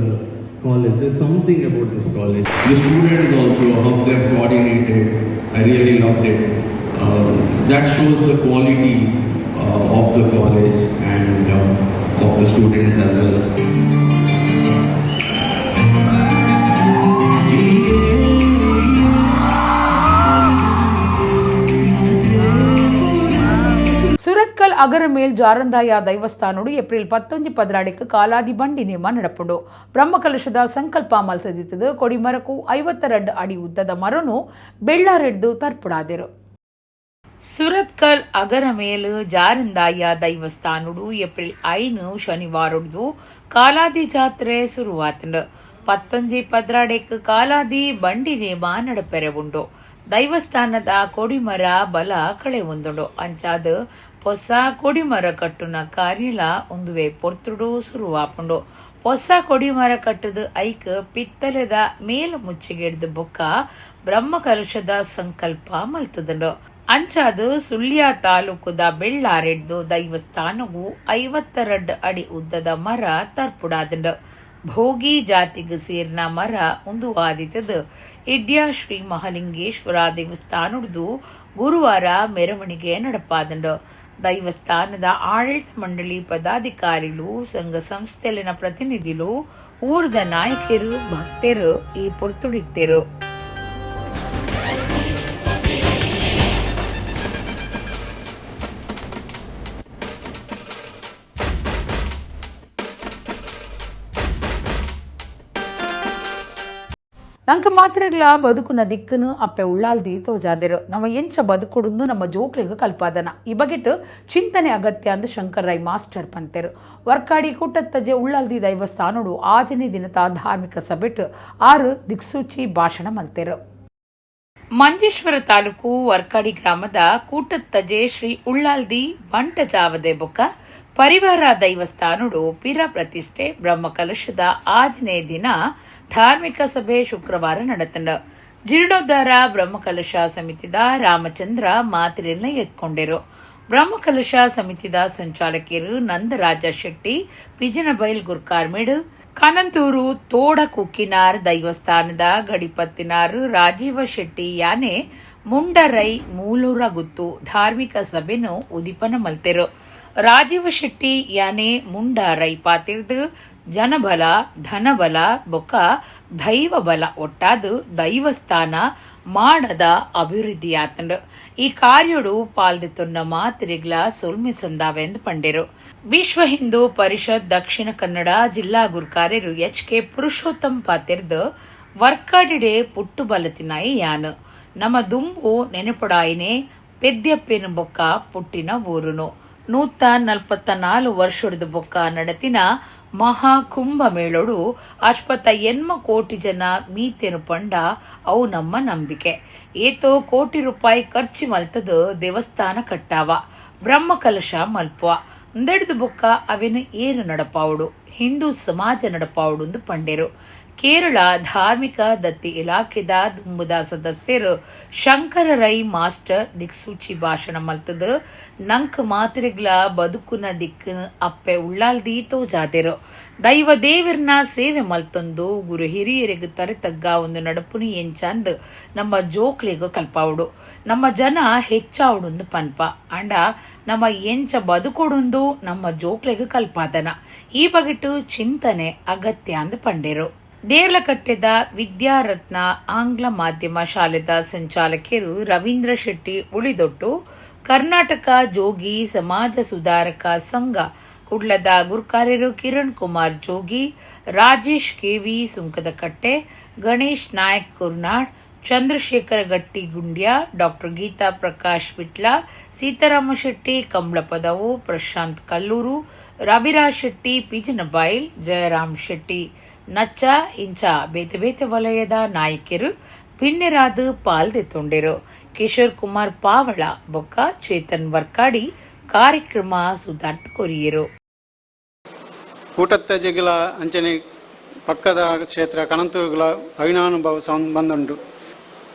college, there's something about this college. The students also, how they've coordinated, I really loved it. That shows the quality of the college and of the students as well. Surathkal Agaramel Jarandaya ದೈವಸ್ಥಾನೋಡು April 19-12 Kaladi ಬಂಡಿ ನೇಮ ನಡಪುಂಡು. ಬ್ರಹ್ಮಕಲಶದ ಸಂಕಲ್ಪ ಮಲ್ತದಿತ್ತದು. ಕೊಡಿಮರಕು 52 ಅಡಿ ಉದ್ದದ ಮರನು ಬೆಳ್ಳಾರೆಡ್ದು ತರ್ಪುಡಾದಿರು. ಸುರತ್ಕಲ್ ಅಗರಮೇಲ್ ಜಾರಂದಾಯ ದೈವಸ್ಥಾನೋಡು ಏಪ್ರಿಲ್ 5 ಶನಿವಾರೊಡ್ದು ಕಾಲಾದಿ ಜಾತ್ರೆ ಶುರುವಾತಂಡು. 19-12 ಕಾಲಾದಿ ಬಂಡಿ ನೇಮ ನಡಪೆರೆ ಉಂಡು. ದೈವಸ್ಥಾನದ ಕೊಡಿಮರ ಬಲ ಕಳೆ ಒಂದುಂಡು. ಅಂಚಾದ ಹೊಸ ಕೊಡಿಮರ ಕಟ್ಟುನ ಕಾರ್ಯಲ ಒಂದುವೆ ಪೊರ್ತುಡು ಶುರುವಾಪುಂಡು. ಹೊಸ ಕೊಡಿಮರ ಕಟ್ಟುದು ಐಕ್ ಪಿತ್ತಲೆದ ಮೇಲು ಮುಚ್ಚಿಗೆಡ್ದು ಬೊಕ್ಕ ಬ್ರಹ್ಮಕಲಶದ ಸಂಕಲ್ಪ ಮಲ್ತದುಂಡು. ಅಂಚಾದು ಸುಳ್ಯ ತಾಲೂಕುದ ಬೆಳ್ಳಾರೆಡ್ದು ದೈವಸ್ಥಾನವು 52 ಅಡಿ ಉದ್ದದ ಮರ ತರ್ಪುಡಾದುಂಡು. ಭೋಗಿ ಜಾತಿಗೆ ಸೇರಿನ ಮರ ಒಂದು ಆದಿತದು. ಇಡ್ಯಾ ಶ್ರೀ ಮಹಾಲಿಂಗೇಶ್ವರ ದೇವಸ್ಥಾನದ್ದು ಗುರುವಾರ ಮೆರವಣಿಗೆ ನಡಪಾದಂಡು. ದೈವಸ್ಥಾನದ ಆಡಳಿತ ಮಂಡಳಿ ಪದಾಧಿಕಾರಿಗಳು, ಸಂಘ ಸಂಸ್ಥೆಲಿನ ಪ್ರತಿನಿಧಿಲು, ಊರ್ದ ನಾಯಕರು, ಭಕ್ತರು ಈ ಪೊರ್ತುಡಿತ್ತೇರು. ನಂಗೆ ಮಾತ್ರೆಗಳ ಬದುಕುನ ದಿಕ್ಕನು ಅಪ್ಪೆ ಉಳ್ಳಾಲ್ದಿ ತೋಜಾದಿರು. ನಮ್ಮ ಎಂಚ ಬದುಕುಡುಂದು ನಮ್ಮ ಜೋಕ್ಲಿಗೆ ಕಲ್ಪಾದನ. ಈ ಬಗೆಟ್ ಚಿಂತನೆ ಅಗತ್ಯ ಅಂದು ಶಂಕರ್ ರೈ ಮಾಸ್ಟರ್ ಪಂತೆರು. ವರ್ಕಾಡಿ ಕೂಟತ್ತಜೆ ಉಳ್ಳಾಲ್ದಿ ದೈವಸ್ಥಾನೋಡು ಆಜನೇ ದಿನತ ಧಾರ್ಮಿಕ ಸಭೆಟ್ 6 ದಿಕ್ಸೂಚಿ ಭಾಷಣ ಮಲ್ತೆರು. ಮಂಜೇಶ್ವರ ತಾಲೂಕು ವರ್ಕಾಡಿ ಗ್ರಾಮದ ಕೂಟತ್ತಜೆ ಶ್ರೀ ಉಳ್ಳಾಲ್ದಿ ಬಂಟಜಾವದೆ ಬೊಕ್ಕ ಪರಿವಾರ ದೈವಸ್ಥಾನೋಡು ಪಿರ ಪ್ರತಿಷ್ಠೆ ಬ್ರಹ್ಮಕಲಶದ ಆಜನೇ ದಿನ ಧಾರ್ಮಿಕ ಸಭೆ ಶುಕ್ರವಾರ ನಡೆತಂಡ. ಜೀರ್ಣೋದ್ಧಾರ ಬ್ರಹ್ಮಕಲಶ ಸಮಿತಿದ ರಾಮಚಂದ್ರ ಮಾತಿರೆಲ್ಲ ಎತ್ಕೊಂಡಿರು. ಬ್ರಹ್ಮಕಲಶ ಸಮಿತಿದ ಸಂಚಾಲಕಿಯರು ನಂದರಾಜ ಶೆಟ್ಟಿ ಪಿಜನಬೈಲ್ ಗುರ್ಕಾರ್ಮೇಡು, ಕಾನಂತೂರು ತೋಡ ಕುಕ್ಕಿನಾರ್ ದೈವಸ್ಥಾನದ ಗಡಿಪತ್ತಿನಾರು ರಾಜೀವ ಶೆಟ್ಟಿ ಯಾನೆ ಮುಂಡರೈ ಮೂಲೂರ ಗುತ್ತು ಧಾರ್ಮಿಕ ಸಭೆನು ಉದಿಪನ ಮಲ್ತೆರು. ರಾಜೀವ ಶೆಟ್ಟಿ ಯಾನೆ ಮುಂಡರೈ ಪಾತಿರ್ದು ಜನಬಲ ಧನಬಲ ಬೊಕ್ಕ ದೈವಬಲ ಒಟ್ಟಾದು ದೈವಸ್ಥಾನ ಮಾಡದ ಅಭಿವೃದ್ಧಿಯಾತಂಡು. ಈ ಕಾರ್ಯಡು ಪಾಲ್ದಿತ್ತುನ್ನ ಮಾತಿರಿಗ್ಲ ಸೊಲ್ಮೆ ಸಂದಾವೆಂದು ಪಂಡೆರು. ವಿಶ್ವ ಹಿಂದೂ ಪರಿಷತ್ ದಕ್ಷಿಣ ಕನ್ನಡ ಜಿಲ್ಲಾ ಗುರ್ಕಾರ್ಯರು ಎಚ್ ಕೆ ಪುರುಷೋತ್ತಮ್ ಪಾತಿರ್ದು ವರ್ಕಾಡಿಡೆ ಪುಟ್ಟು ಬಲತಿನಾಯಿ ಯಾನು ನಮ್ಮ ದುಂಬು ನೆನಪುಡಾಯಿನೆ ಪೆದ್ಯಪ್ಪೆನು ಬೊಕ್ಕ ಪುಟ್ಟಿನ ಊರುನು. 144 ವರ್ಷದ ಬೊಕ್ಕ ನಡತಿನ ಮಹಾಕುಂಭ ಮೇಳೋಡು 58 ಕೋಟಿ ಜನ ಮೀತೆನು ಪಂಡ ಅವು ನಮ್ಮ ನಂಬಿಕೆ. ಏತೋ ಕೋಟಿ ರೂಪಾಯಿ ಖರ್ಚು ಮಲ್ತದು ದೇವಸ್ಥಾನ ಕಟ್ಟಾವ, ಬ್ರಹ್ಮಕಲಶ ಮಲ್ಪುವ. ಉಂದೆಡ್ದು ಬೊಕ್ಕ ಅವೆನ್ ಏರು ನಡಪಾವೊಡು, ಹಿಂದೂ ಸಮಾಜ ನಡಪಾವೊಡು ಪಂಡೆರು. ಕೇರಳ ಧಾರ್ಮಿಕ ದತ್ತಿ ಇಲಾಖೆದ ದುಂಬುದ ಸದಸ್ಯರು ಶಂಕರ ರೈ ಮಾಸ್ಟರ್ ದಿಕ್ಸೂಚಿ ಭಾಷಣ ಮಲ್ತದು ನಂಕ್ ಮಾತ್ರೆಗ್ಲ ಬದುಕುನ ದಿಕ್ಕು ಅಪ್ಪೆ ಉಳ್ಳಾಲ್ದಿ ತೋಜಾದೆರು. ದೈವ ದೇವರ್ನ ಸೇವೆ ಮಲ್ತೊಂದು ಗುರು ಹಿರಿಯರಿಗೆ ತರೆ ತಗ್ಗ ಒಂದು ನಡಪುನಿ ಎಂಚಂದ್ ನಮ್ಮ ಜೋಕ್ಲೆಗ್ ಕಲ್ಪಾವಡು, ನಮ್ಮ ಜನ ಹೆಚ್ಚಾವಡುಂದು ಪನ್ಪ ಅಂಡ ನಮ್ಮ ಎಂಚ ಬದುಕೊಡುಂದು ನಮ್ಮ ಜೋಕ್ಲೆಗ್ ಕಲ್ಪಾದನ. ಈ ಬಗೆಟು ಚಿಂತನೆ ಅಗತ್ಯ ಅಂದ್ ಪಂಡೆರು. ದೇರ್ಲಕಟ್ಟೆದ ವಿದ್ಯಾರತ್ನ ಆಂಗ್ಲ ಮಾಧ್ಯಮ ಶಾಲೆದ ಸಂಚಾಲಕರು ರವೀಂದ್ರ ಶೆಟ್ಟಿ ಉಳಿದೊಟ್ಟು, ಕರ್ನಾಟಕ ಜೋಗಿ ಸಮಾಜ ಸುಧಾರಕ ಸಂಘ ಕುಡ್ಲದ ಗುರ್ಕಾರ್ಯರು ಕಿರಣ್ ಕುಮಾರ್ ಜೋಗಿ, ರಾಜೇಶ್ ಕೆವಿ ಸುಂಕದಕಟ್ಟೆ, ಗಣೇಶ್ ನಾಯಕ್ ಕುರ್ನಾಡ್, ಚಂದ್ರಶೇಖರ ಗಟ್ಟಿ ಗುಂಡ್ಯ, ಡಾಕ್ಟರ್ ಗೀತಾ ಪ್ರಕಾಶ್ ವಿಟ್ಲ, ಸೀತಾರಾಮ ಶೆಟ್ಟಿ ಕಂಬಳಪದವು, ಪ್ರಶಾಂತ್ ಕಲ್ಲೂರು, ರವಿರಾಜ್ ಶೆಟ್ಟಿ ಪಿಜನಬೈಲ್, ಜಯರಾಮ್ ಶೆಟ್ಟಿ ನಚ್ಚ ಇಂಚ ಬೇತೆ ಬೇತೆ ವಲಯದ ನಾಯಕರು ಭಿನ್ನರಾದ ಪಾಲ್ದೆತ್ತೊಂಡೆರು. ಕಿಶೋರ್ ಕುಮಾರ್ ಪಾವಳ ಬೊಕ್ಕ ಚೇತನ್ ವರ್ಕಾಡಿ ಕಾರ್ಯಕ್ರಮ ಸುಧಾರ್ಥ ಕೊರಿಯರು. ಕೂಟತ್ತಜೆಗಳ ಅಂಚನೆ ಪಕ್ಕದ ಕ್ಷೇತ್ರ ಕಣಂತೂರುಗಳ ಅವಿನಾನುಭವ ಸಂಬಂಧ ಉಂಟು.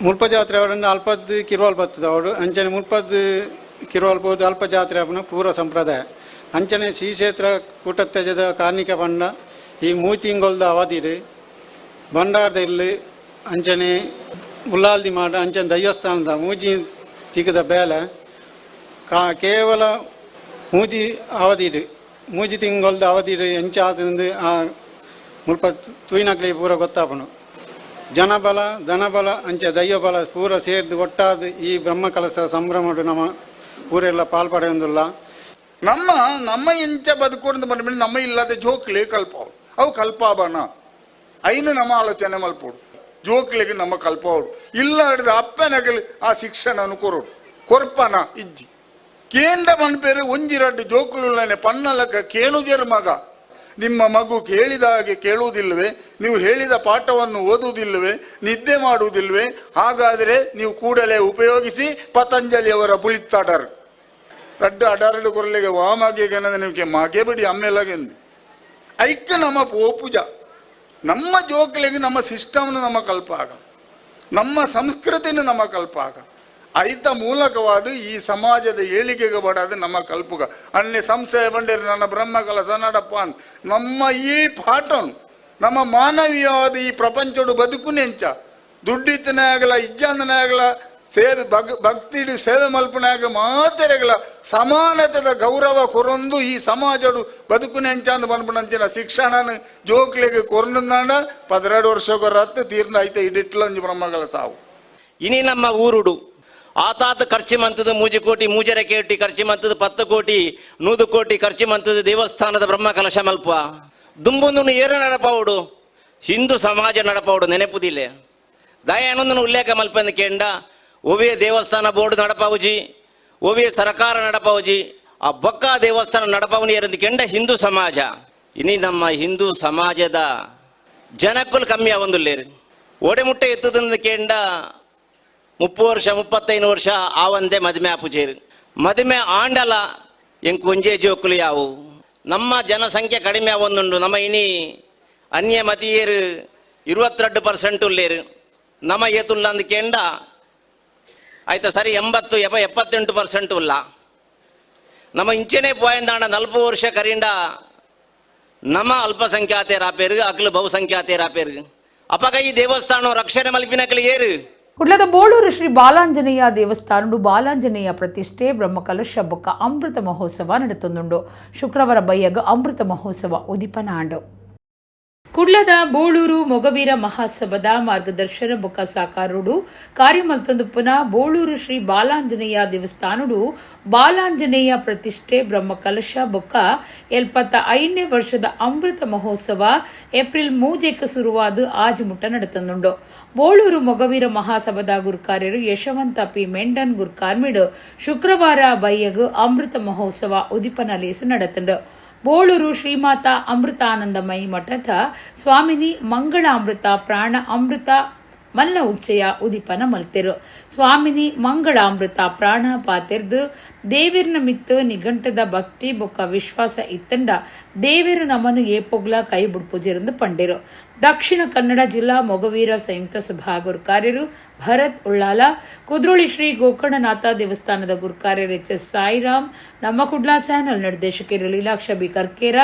ಮುಲ್ಪ ಜಾತ್ರೆ ಅವರನ್ನು ಅಲ್ಪದ್ ಕಿರುವಾಲ್ ಬತ್ತದ ಅವರು ಅಂಚನೆ ಮುಲ್ಪದ್ ಕಿರುವಾಲ್ ಪೋದು ಅಲ್ಪ ಜಾತ್ರೆ ಅವನ ಪೂರ್ವ ಸಂಪ್ರದಾಯ. ಅಂಚನೆ ಶ್ರೀ ಕ್ಷೇತ್ರ ಕೂಟತ್ತಜದ ಕಾರ್ಣಿಕ ಪಂಡ ಈ ಮೂತಿಂಗೊಲ್ದ ಅವಧಿಡು ಭಂಡಾರದ ಇಲ್ಲಿ ಅಂಚನೆ ಉಲ್ಲಾಲ್ದಿ ಮಾಡ ಅಂಚನೆ ದೈವಸ್ಥಾನದ ಮೂಜಿ ತಿಗದ ಬೇಲೆ ಕೇವಲ ಮೂಜಿ ಅವಧಿಡು ಮೂಜಿ ತಿಂಗೊಲ್ದ ಅವಧಿಡು ಎಂಚಾದ್ರಿಂದ ಆ ಮುಲ್ಪ ತೂಯಿನಕ್ಲೆ ಪೂರ ಗೊತ್ತಾಪನು. ಜನಬಲ ಧನಬಲ ಅಂಚೆ ದೈವಬಲ ಪೂರ ಸೇರ್ದು ಒಟ್ಟಾದ ಈ ಬ್ರಹ್ಮಕಲಶ ಸಂಭ್ರಮಡು ನಮ್ಮ ಊರೆಲ್ಲ ಪಾಲ್ಪಡೆಯೊಂದುಲ್ಲ. ನಮ್ಮ ನಮ್ಮ ಎಂಚ ಬದುಕೊಂಡು ಬಂದ ನಮ್ಮ ಇಲ್ಲದ ಜೋಕ್ಲೆ ಕಲ್ಪಾವು ಅವು ಕಲ್ಪಾಬನ ಐನು ನಮ್ಮ ಆಲೋಚನೆ ಮಲ್ಪೋಡು ಜೋಕ್ಲಿಗೆ ನಮ್ಮ ಕಲ್ಪಾವಡು ಇಲ್ಲ ಹಿಡಿದ ಅಪ್ಪನಗಲಿ ಆ ಶಿಕ್ಷಣವನ್ನು ಕೊರೋಡು ಕೊರ್ಪನ ಇಜ್ಜಿ ಕೇಂದ್ರ ಮನ್ಪೇರು ಒಂಜಿರಡ್ಡು ಜೋಕುಲುಳ್ಳನೆ ಪನ್ನಲಕ ಕೇಳುಜರು ಮಗ ನಿಮ್ಮ ಮಗು ಕೇಳಿದ ಹಾಗೆ ಕೇಳುವುದಿಲ್ಲವೇ, ನೀವು ಹೇಳಿದ ಪಾಠವನ್ನು ಓದುವುದಿಲ್ಲವೇ, ನಿದ್ದೆ ಮಾಡುವುದಿಲ್ಲವೇ, ಹಾಗಾದರೆ ನೀವು ಕೂಡಲೇ ಉಪಯೋಗಿಸಿ ಪತಂಜಲಿಯವರ ಪುಳಿತ್ತಾಡರ್ ರಡ್ಡು ಅಡಾರಡು ಕೊರಲಿಗೆ ವಾಮಾಗೆ ನಿಮಗೆ ಮಗೆ ಬಿಡಿ ಅಮ್ಮೆಲಾಗೆಂದು ಐಕ್ಯ ನಮ್ಮ ಪೋಪುಜ ನಮ್ಮ ಜೋಕ್ಲಿಗೆ ನಮ್ಮ ಸಿಸ್ಟಮ್ನ ನಮ್ಮ ಕಲ್ಪಾಗ ನಮ್ಮ ಸಂಸ್ಕೃತಿನ ನಮ್ಮ ಕಲ್ಪಾಗ ಐತ ಮೂಲಕವಾದ ಈ ಸಮಾಜದ ಏಳಿಗೆಗೆ ಬಡಾದ ನಮ್ಮ ಕಲ್ಪುಗ ಅನ್ಯ ಸಂಶಯ ಬಂಡಿರ ನನ್ನ ಬ್ರಹ್ಮಕಲಶ ನಡಪ್ಪ ಅಂತ ನಮ್ಮ ಈ ಪಾಠನು ನಮ್ಮ ಮಾನವೀಯವಾದ ಈ ಪ್ರಪಂಚಡು ಬದುಕುನೆಂಚ ದುಡ್ಡಿತ್ತನಾಗಲ ಇಜ್ಜಂದನಾಗಲ ಸೇವೆ ಭಕ್ತಿಡಿ ಸೇವೆ ಮಲ್ಪನಾಗ ಮಾತೆರೆಗಲ ಸಮಾನತೆದ ಗೌರವ ಕೊರೊಂದು ಈ ಸಮಾಜಡು ಬದುಕುನೆಂಚ ಅಂದ್ ಬಂದ್ಬಿಡಂಚಿನ ಶಿಕ್ಷಣನ ಜೋಕ್ಲಿಗೆ ಕೊರೊಂದಾಂಡ 12 ವರ್ಷ ರತ್ತು ತೀರ್ನ ಐತೆ ಇಡಿಟ್ಲಂಜಿ ಬ್ರಹ್ಮಗಳ ಸಾವು. ಇನಿ ನಮ್ಮ ಊರುಡು ಆತಾತ ಖರ್ಚು ಮಂತದ್ದು 3 ಕೋಟಿ 3.5 ಕೋಟಿ ಖರ್ಚು ಮಂತದ್ದು 10 ಕೋಟಿ 100 ಕೋಟಿ ಖರ್ಚು ಮಂತದ್ದು ದೇವಸ್ಥಾನದ ಬ್ರಹ್ಮ ಕಲಶ ಮಲ್ಪ ದುಂಬುಂದು ಏರು ನಡಪಾವುಡು ಹಿಂದೂ ಸಮಾಜ ನಡಪಾವುಡು ನೆನಪುದಿಲ್ಲ ದಯಾನಂದನ ಉಲ್ಲೇಖ ಮಲ್ಪಂದು ಕೇಂಡ ಒವೇ ದೇವಸ್ಥಾನ ಬೋರ್ಡ್ ನಡಪಾವುಜಿ ಒವೇ ಸರ್ಕಾರ ನಡಪಾವುಜಿ ಆ ಬೊಕ್ಕ ದೇವಸ್ಥಾನ ನಡಪಾವನಿ ಏರಂದು ಕೆಂಡ ಹಿಂದೂ ಸಮಾಜ. ಇನಿ ನಮ್ಮ ಹಿಂದೂ ಸಮಾಜದ ಜನಕ್ಕೂ ಕಮ್ಮಿ ಆವೊಂದುಲ್ಲೇರು ಒಡೆ ಮುಟ್ಟೆ ಎತ್ತದಂದು ಕೇಂಡ 30 ವರ್ಷ 35 ವರ್ಷ ಆವಂದೆ ಮದುವೆ ಆಪುಜೇರು ಮದುವೆ ಆಂಡಲ ಎಂಕು ಒಂಜೇ ಜೋಕುಲು ಯಾವು ನಮ್ಮ ಜನಸಂಖ್ಯೆ ಕಡಿಮೆ ಆವೊಂದುಂಡು. ನಮ್ಮ ಇನಿ ಅನ್ಯ ಮತೀಯರು 22% ಉಲ್ಲೇರು ನಮ್ಮ ಏತುಲ್ಲ ಅಂದ್ ಕೇಂಡ ಆಯ್ತಾ ಸರಿ 80 78% ಉಲ್ಲ ನಮ್ಮ ಇಂಚೆನೆ ಪೋಯಂದಾಂಡ 40 ವರ್ಷ ಕರಿಂಡ ನಮ್ಮ ಅಲ್ಪಸಂಖ್ಯಾತರಾಪೇರು ಅಕ್ಲು ಬಹುಸಂಖ್ಯಾತರಾಪೇರು ಅಪಗ ಈ ದೇವಸ್ಥಾನ ರಕ್ಷಣೆ ಮಲ್ಪಿನಕ್ಲು ಏರು. ಕುಡ್ಲದ ಬೋಳೂರು ಶ್ರೀ ಬಾಲಾಂಜನೇಯ ದೇವಸ್ಥಾನಡು ಬಾಲಾಂಜನೇಯ ಪ್ರತಿಷ್ಠೆ ಬ್ರಹ್ಮಕಲಶ ಬೊಕ್ಕ ಅಮೃತ ಮಹೋತ್ಸವ ನಡೆತೊಂದುಂಡು. ಶುಕ್ರವಾರ ಬಯ್ಯಗ ಅಮೃತ ಮಹೋತ್ಸವ ಉದಿಪನಾಂಡು. ಕುಡ್ಲದ ಬೋಳೂರು ಮೊಗವೀರ ಮಹಾಸಭಾದ ಮಾರ್ಗದರ್ಶನ ಬೊಕ್ಕ ಸಾಕಾರುಡು ಕಾರ್ಯಮಲ್ತೊಂದು ಪುನಃ ಬೋಳೂರು ಶ್ರೀ ಬಾಲಾಂಜನೇಯ ದೇವಸ್ಥಾನಡು ಬಾಲಾಂಜನೇಯ ಪ್ರತಿಷ್ಠೆ ಬ್ರಹ್ಮಕಲಶ ಬೊಕ್ಕ 75ನೇ ವರ್ಷದ ಅಮೃತ ಮಹೋತ್ಸವ ಏಪ್ರಿಲ್ 3ಕ್ಕೆ ಶುರುವಾದ ಆಜುಮುಟ್ಟ ನಡೆತಂದುಂಡು. ಬೋಳೂರು ಮೊಗವೀರ ಮಹಾಸಭಾದ ಗುರುಕಾರ್ಯರು ಯಶವಂತ ಪಿ ಮೆಂಡನ್ ಗುರುಕಾರ್ಮಿಡು ಶುಕ್ರವಾರ ಬಯ್ಯಗು ಅಮೃತ ಮಹೋತ್ಸವ ಉದಿಪನ ಲೇಸು ನಡೆತಂಡು. ಬೋಳೂರು ಶ್ರೀಮಾತಾ ಅಮೃತಾನಂದಮಯಿ ಮಠದ ಸ್ವಾಮಿನಿ ಮಂಗಳಾಮೃತ ಪ್ರಾಣ ಅಮೃತ ಮಲ್ಲ ಉಚ್ಚಯ ಉದಿಪನ ಮಲ್ತೆರು. ಸ್ವಾಮಿನಿ ಮಂಗಳಾಮೃತ ಪ್ರಾಣ ಪಾತೆರ್ದು ದೇವಿರ್ನ ಮಿತ್ತು ನಿಘಂಟದ ಭಕ್ತಿ ಬೊಕ್ಕ ವಿಶ್ವಾಸ ಇತ್ತಂಡ ದೇವಿರು ನಮನು ಏಪೊಗ್ಲ ಕೈ ಬುಡ್ಪುಜೆರೆಂದು ಪಂಡೆರು. ದಕ್ಷಿಣ ಕನ್ನಡ ಜಿಲ್ಲಾ ಮೊಗವೀರ ಸಂಯುಕ್ತ ಸಭಾ ಗುರುಕಾರ್ಯರು ಭರತ್ ಉಳ್ಳಾಲ, ಕುದ್ರೋಳಿ ಶ್ರೀ ಗೋಕರ್ಣನಾಥ ದೇವಸ್ಥಾನದ ಗುರುಕಾರ್ಯರು ಎಚ್ ಎಸ್ ಸಾಯಿರಾಮ್, ನಮ್ಮ ಕುಡ್ಲಾ ಚಾನೆಲ್ ನಿರ್ದೇಶಕರು ಲೀಲಾಕ್ಷ ಬಿ ಕರ್ಕೇರ,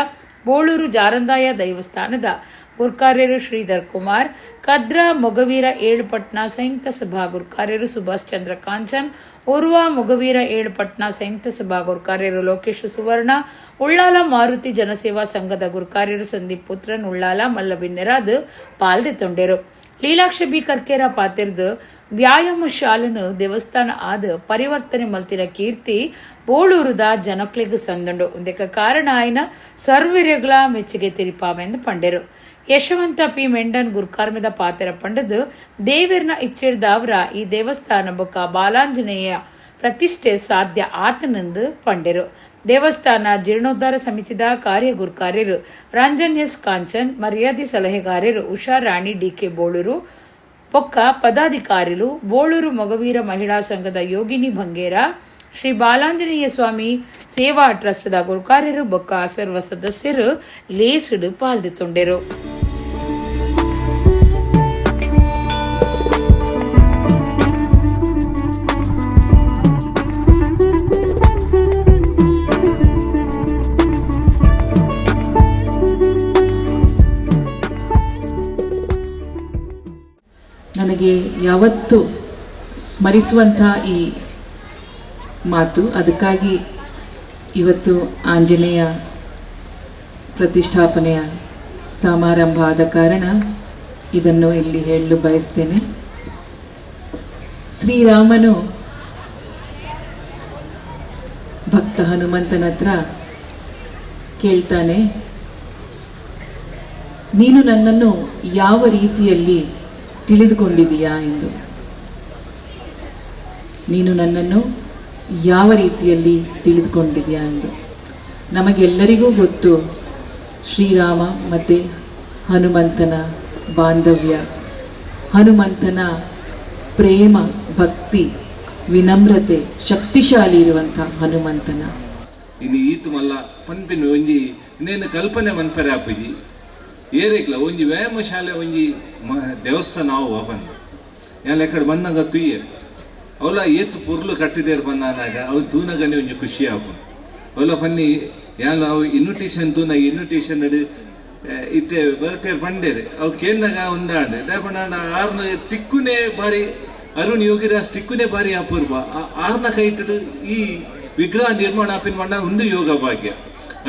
ಬೋಳೂರು ಜಾರಂದಾಯ ದೇವಸ್ಥಾನದ ಗುರ್ಕಾರ್ಯರು ಶ್ರೀಧರ್ ಕುಮಾರ್, ಕದ್ರ ಮೊಗವೀರ ಏಳುಪಟ್ನ ಸಂಯುಕ್ತ ಸಭಾ ಗುರುಕಾರ್ಯರು ಸುಭಾಷ್ ಚಂದ್ರ ಕಾಂಚನ್, ಉರ್ವ ಮೊಗವೀರ ಏಳುಪಟ್ನ ಸಂಯುಕ್ತ ಸಭಾ ಗುರುಕಾರ್ಯರು ಲೋಕೇಶ್ ಸುವರ್ಣ, ಉಳ್ಳಾಲ ಮಾರುತಿ ಜನಸೇವಾ ಸಂಘದ ಗುರುಕಾರ್ಯರು ಸಂದೀಪ್ ಪುತ್ರನ್ ಉಳ್ಳಾಲ ಮಲ್ಲಬಿನ್ನೆರಾದ್ ಪಾಲ್ದೆ ತೊಂಡೆರು. ಲೀಲಾಕ್ಷ ಬಿ ಕರ್ಕೇರ ಪಾತಿರ್ದು ವ್ಯಾಯಾಮ ಶಾಲೆನು ದೇವಸ್ಥಾನ ಆದ ಪರಿವರ್ತನೆ ಮಲ್ತಿನ ಕೀರ್ತಿ ಬೋಳೂರುದ ಜನಕ್ಲೆಗ್ ಸಂದುಂಡು. ಉಂದೆಕ ಕಾರಣ ಆಯ್ನ ಸರ್ವಿರೆಗ್ಲ ಮೆಚ್ಚುಗೆ ತಿರಿಪಾವೆಂದು ಪಂಡೆರು. ಯಶವಂತ ಪಿ ಮೆಂಡನ್ ಗುರ್ಕಾರ್ಮೆದ ಪಾತೆರ ಪಂಡದು ದೇವಿರ್ನ ಇಚ್ಛೆಡ್ದಾವ್ರ ಈ ದೇವಸ್ಥಾನ ಬೊಕ್ಕ ಬಾಲಾಂಜನೇಯ ಪ್ರತಿಷ್ಠೆ ಸಾಧ್ಯ ಆತನೆಂದು ಪಂಡೆರು. ದೇವಸ್ಥಾನ ಜೀರ್ಣೋದ್ಧಾರ ಸಮಿತಿದ ಕಾರ್ಯ ಗುರುಕಾರ್ಯರು ರಂಜನ್ ಎಸ್ ಕಾಂಚನ್, ಮರ್ಯಾದೆ ಸಲಹೆಗಾರರು ಉಷಾ ರಾಣಿ ಡಿಕೆ ಬೋಳೂರು, ಪೊಕ್ಕ ಪದಾಧಿಕಾರಿಲು ಬೋಳೂರು ಮೊಗವೀರ ಮಹಿಳಾ ಸಂಘದ ಯೋಗಿನಿ ಬಂಗೇರ, ಶ್ರೀ ಬಾಲಾಂಜನೇಯ ಸ್ವಾಮಿ ಸೇವಾ ಟ್ರಸ್ಟ್ದ ಗುರುಕಾರ್ಯರು ಬೊಕ್ಕ ಸರ್ವ ಸದಸ್ಯರು ಲೇಸುಡು ಪಾಲ್ದಿತ್ತೊಂಡೆರು. ನನಗೆ ಯಾವತ್ತೂ ಸ್ಮರಿಸುವಂಥ ಈ ಮಾತು, ಅದಕ್ಕಾಗಿ ಇವತ್ತು ಆಂಜನೇಯ ಪ್ರತಿಷ್ಠಾಪನೆಯ ಸಮಾರಂಭ ಆದ ಕಾರಣ ಇದನ್ನು ಇಲ್ಲಿ ಹೇಳಲು ಬಯಸ್ತೇನೆ. ಶ್ರೀರಾಮನು ಭಕ್ತ ಹನುಮಂತನ ಹತ್ರ ಕೇಳ್ತಾನೆ, ನೀನು ನನ್ನನ್ನು ಯಾವ ರೀತಿಯಲ್ಲಿ ತಿಳಿದುಕೊಂಡಿದೀಯಾ ಎಂದು. ನೀನು ನನ್ನನ್ನು ಯಾವ ರೀತಿಯಲ್ಲಿ ತಿಳಿದುಕೊಂಡಿದೆಯಾ ಎಂದು. ನಮಗೆಲ್ಲರಿಗೂ ಗೊತ್ತು ಶ್ರೀರಾಮ ಮತ್ತು ಹನುಮಂತನ ಬಾಂಧವ್ಯ, ಹನುಮಂತನ ಪ್ರೇಮ, ಭಕ್ತಿ, ವಿನಮ್ರತೆ, ಶಕ್ತಿಶಾಲಿ ಇರುವಂಥ ಹನುಮಂತನ. ಇನ್ನು ಈತು ಮಲ್ಲ ಪನ್ಪಿನ ಒಂಜಿ ಇನ್ನೇನು ಕಲ್ಪನೆ ಮನ್ಪರೆ ಆಪುಜಿ ಏರೇಕ್ಲ ಒಂಜಿ ವ್ಯಾಯಾಮ ಶಾಲೆ ಒಂಜಿ ದೇವಸ್ಥಾನ ಅವು ಬಂದು ಎಲ್ಲ ಕಡೆ ಬಂದಾಗ ತುಯ್ಯೆ ಅವಲ ಏತು ಪೊರ್ಲು ಕಟ್ಟಿದೇರು ಬಂದಾಗ ಅವು ತೂನಗನೆ ಒಂಜಿ ಖುಷಿ ಆಪುಂಡು. ಅವಲ ಪನ್ನಿ ಯಾಲ ಅವು ಇನ್ವಿಟೇಷನ್ ತೂನಾಗ ಇನ್ವಿಟೇಷನ್ ಇತ್ತೆ ಬರ್ತೇರು ಪಂಡೇರು ಅವು ಕೇಂದಾಗ ಒಂದಾಂಡೆ ದಾಪಂಡ ಆರ್ನ ತಿಕ್ಕುನೇ ಬಾರಿ ಅರುಣ್ ಯೋಗಿರಾಜ್ ತಿಕ್ಕುನೇ ಬಾರಿ ಅಪೂರ್ವ ಆರ್ನ ಕೈಟು ಈ ವಿಗ್ರಹ ನಿರ್ಮಾಣ ಆಪಿನ ಮಂಡ ಒಂದು ಯೋಗ ಭಾಗ್ಯ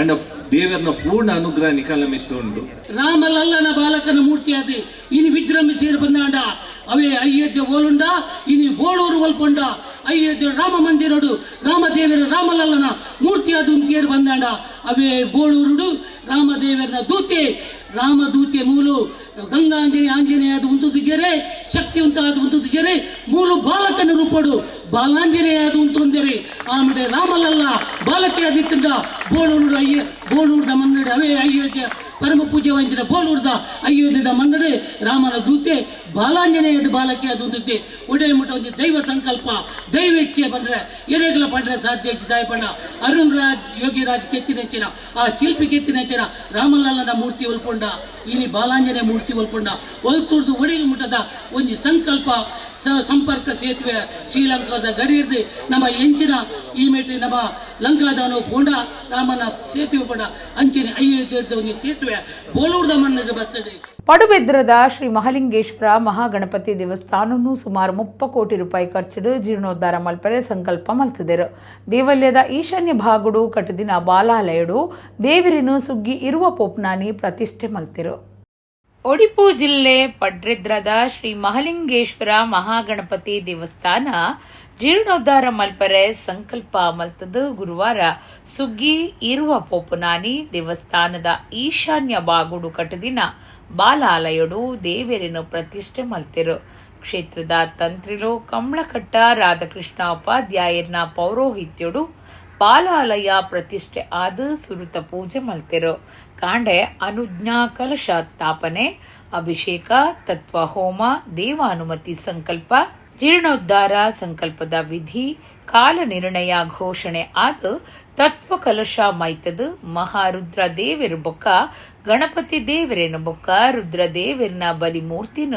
ಅಂಡ ದೇವರನ ಪೂರ್ಣ ಅನುಗ್ರಹ ನಿಕಾಲ ಮಿತ್ತುಂಡು. ರಾಮಲಲ್ಲನ ಬಾಲಕನ ಮೂರ್ತಿಯಾದ ಇನಿ ವಿಜೃಂಭಿಸಿ ಬಂದಾಂಡ ಅವೇ ಅಯೋಧ್ಯೆ ಓಲುಂಡ ಇನಿ ಬೋಳೂರು ಒಲ್ಪೊಂಡ ಅಯೋಧ್ಯೆ ರಾಮ ಮಂದಿರಡು ರಾಮದೇವರ ರಾಮಲಲ್ಲನ ಮೂರ್ತಿಯಾದ ಉಂತಿಯರು ಬಂದಾಂಡ ಅವೇ ಬೋಳೂರುಡು ರಾಮದೇವರನ ದೂತೆ ರಾಮದೂತೆ ಮೂಲು ಗಂಗಾಂಜನೇಯ ಆಂಜನೇಯದ ಉಂತುದು ಜರೆ ಶಕ್ತಿ ಉಂತಾದ ಉಂತುದು ಜರೆ ಮೂಲು ಬಾಲಕನ ರೂಪಡು ಬಾಲಾಂಜನೇಯದ ಉಂತೊಂದರೆ ಆಮೇಲೆ ರಾಮಲಲ್ಲ ಬಾಲಕಿ ಅದಿತ್ತಂಡ ಬೋಳೂರು ಅಯ್ಯ ಬೋಳೂರ್ದ ಮನ್ನಡೆ ಅವೇ ಅಯೋಧ್ಯೆ ಪರಮ ಪೂಜೆ ವಂಚಿನ ಬೋಳೂರ್ದ ಅಯೋಧ್ಯದ ಮನ್ನಡೆ ರಾಮನ ದೂತೆ ಬಾಲಾಂಜನೇಯದ ಬಾಲಕಿ ಅದು ಉಂತುತ್ತೆ ಒಡೆ ಮುಟ್ಟ ಒಂದು ದೈವ ಸಂಕಲ್ಪ ದೈವ ಇಚ್ಛೆ ಬಂದರೆ ಎರೆಗಲ ಪಂಡ್ರೆ ಸಾಧ್ಯ ಹೆಚ್ಚು ಪಂಡ ಅರುಣ್ ರಾಜ್ ಯೋಗಿರಾಜ್ ಕೆತ್ತಿನೆಂಚಿನ ಆ ಶಿಲ್ಪಿ ಕೆತ್ತಿನೆಂಚಿನ ರಾಮಲಲ್ಲನ ಮೂರ್ತಿ ಒಲ್ಪೊಂಡ ಇನಿ ಬಾಲಾಂಜನೇಯ ಮೂರ್ತಿ ಒಲ್ಪೊಂಡ ಒಲ್ತುರ್ದು ಒಡೆಗೆ ಮುಟ್ಟದ ಒಂದು ಸಂಕಲ್ಪ ಸಂಪರ್ಕ ಸೇತುವೆ ಶ್ರೀಲಂಕಾದ ಗಡಿ ನಮ್ಮ ಎಂಚಿನ ಈ ಮೇಟಿ ನಮ್ಮ ಲಂಕಾದಾನು ಪೋಂಡ ರಾಮನ ಸೇತುವೆ ಪೋಂಡ ಅಂಚಿನ ಅಯೋಧ್ಯೆ ಒಂದು ಸೇತುವೆ ಬೋಲೂರ್ದ ಮಣ್ಣಿಗೆ ಬರ್ತದೆ. ಪಡುಬೆದ್ರದ ಶ್ರೀ ಮಹಾಲಿಂಗೇಶ್ವರ ಮಹಾಗಣಪತಿ ದೇವಸ್ಥಾನವನ್ನು ಸುಮಾರು 30 ಕೋಟಿ ರೂಪಾಯಿ ಖರ್ಚಿಡು ಜೀರ್ಣೋದ್ಧಾರ ಮಲ್ಪರೆ ಸಂಕಲ್ಪ ಮಲ್ತಿದರು. ದೇವಲ್ಯದ ಈಶಾನ್ಯ ಭಾಗಡು ಕಟ್ಟದಿನ ಬಾಲಾಲಯಡು ದೇವರಿನು ಸುಗ್ಗಿ ಇರುವ ಪೋಪ್ನಾನಿ ಪ್ರತಿಷ್ಠೆ ಮಲ್ತಿರು. ಒಡಿಪು ಜಿಲ್ಲೆ ಪಡ್ರೆದ್ರದ ಶ್ರೀ ಮಹಾಲಿಂಗೇಶ್ವರ ಮಹಾಗಣಪತಿ ದೇವಸ್ಥಾನ ಜೀರ್ಣೋದ್ಧಾರ ಮಲ್ಪರೆ ಸಂಕಲ್ಪ ಮಲ್ತದು ಗುರುವಾರ ಸುಗ್ಗಿ ಇರುವ ಪೋಪುನಾನಿ ದೇವಸ್ಥಾನದ ಈಶಾನ್ಯ ಬಾಗುಡು ಕಟ್ಟದಿನ ಬಾಲಾಲಯಡು ದೇವರನ್ನು ಪ್ರತಿಷ್ಠೆ ಮಲ್ತಿರು. ಕ್ಷೇತ್ರದ ತಂತ್ರಿಲು ಕಮಲಕಟ್ಟ ರಾಧಾಕೃಷ್ಣ ಉಪಾಧ್ಯಾಯರ್ನ ಪೌರೋಹಿತ್ಯಡು ಬಾಲಾಲಯ ಪ್ರತಿಷ್ಠೆ ಆದ ಸುರುತ ಪೂಜೆ ಮಲ್ತಿರು. ಕಾಂಡೆ ಅನುಜ್ಞಾ ಕಲಶ ಸ್ಥಾಪನೆ, ಅಭಿಷೇಕ, ತತ್ವ ಹೋಮ, ದೇವಾನುಮತಿ ಸಂಕಲ್ಪ, ಜೀರ್ಣೋದ್ಧಾರ ಸಂಕಲ್ಪದ ವಿಧಿ, ಕಾಲ ನಿರ್ಣಯ ಘೋಷಣೆ ಆದ ತತ್ವ ಕಲಶ ಮೈತದು ಮಹಾರುದ್ರ ದೇವೆರು ಬೊಕ್ಕ ಗಣಪತಿ ದೇವರೇನು ಬೊಕ್ಕ ರುದ್ರ ದೇವೆರ್ನ ಬಲಿಮೂರ್ತಿನ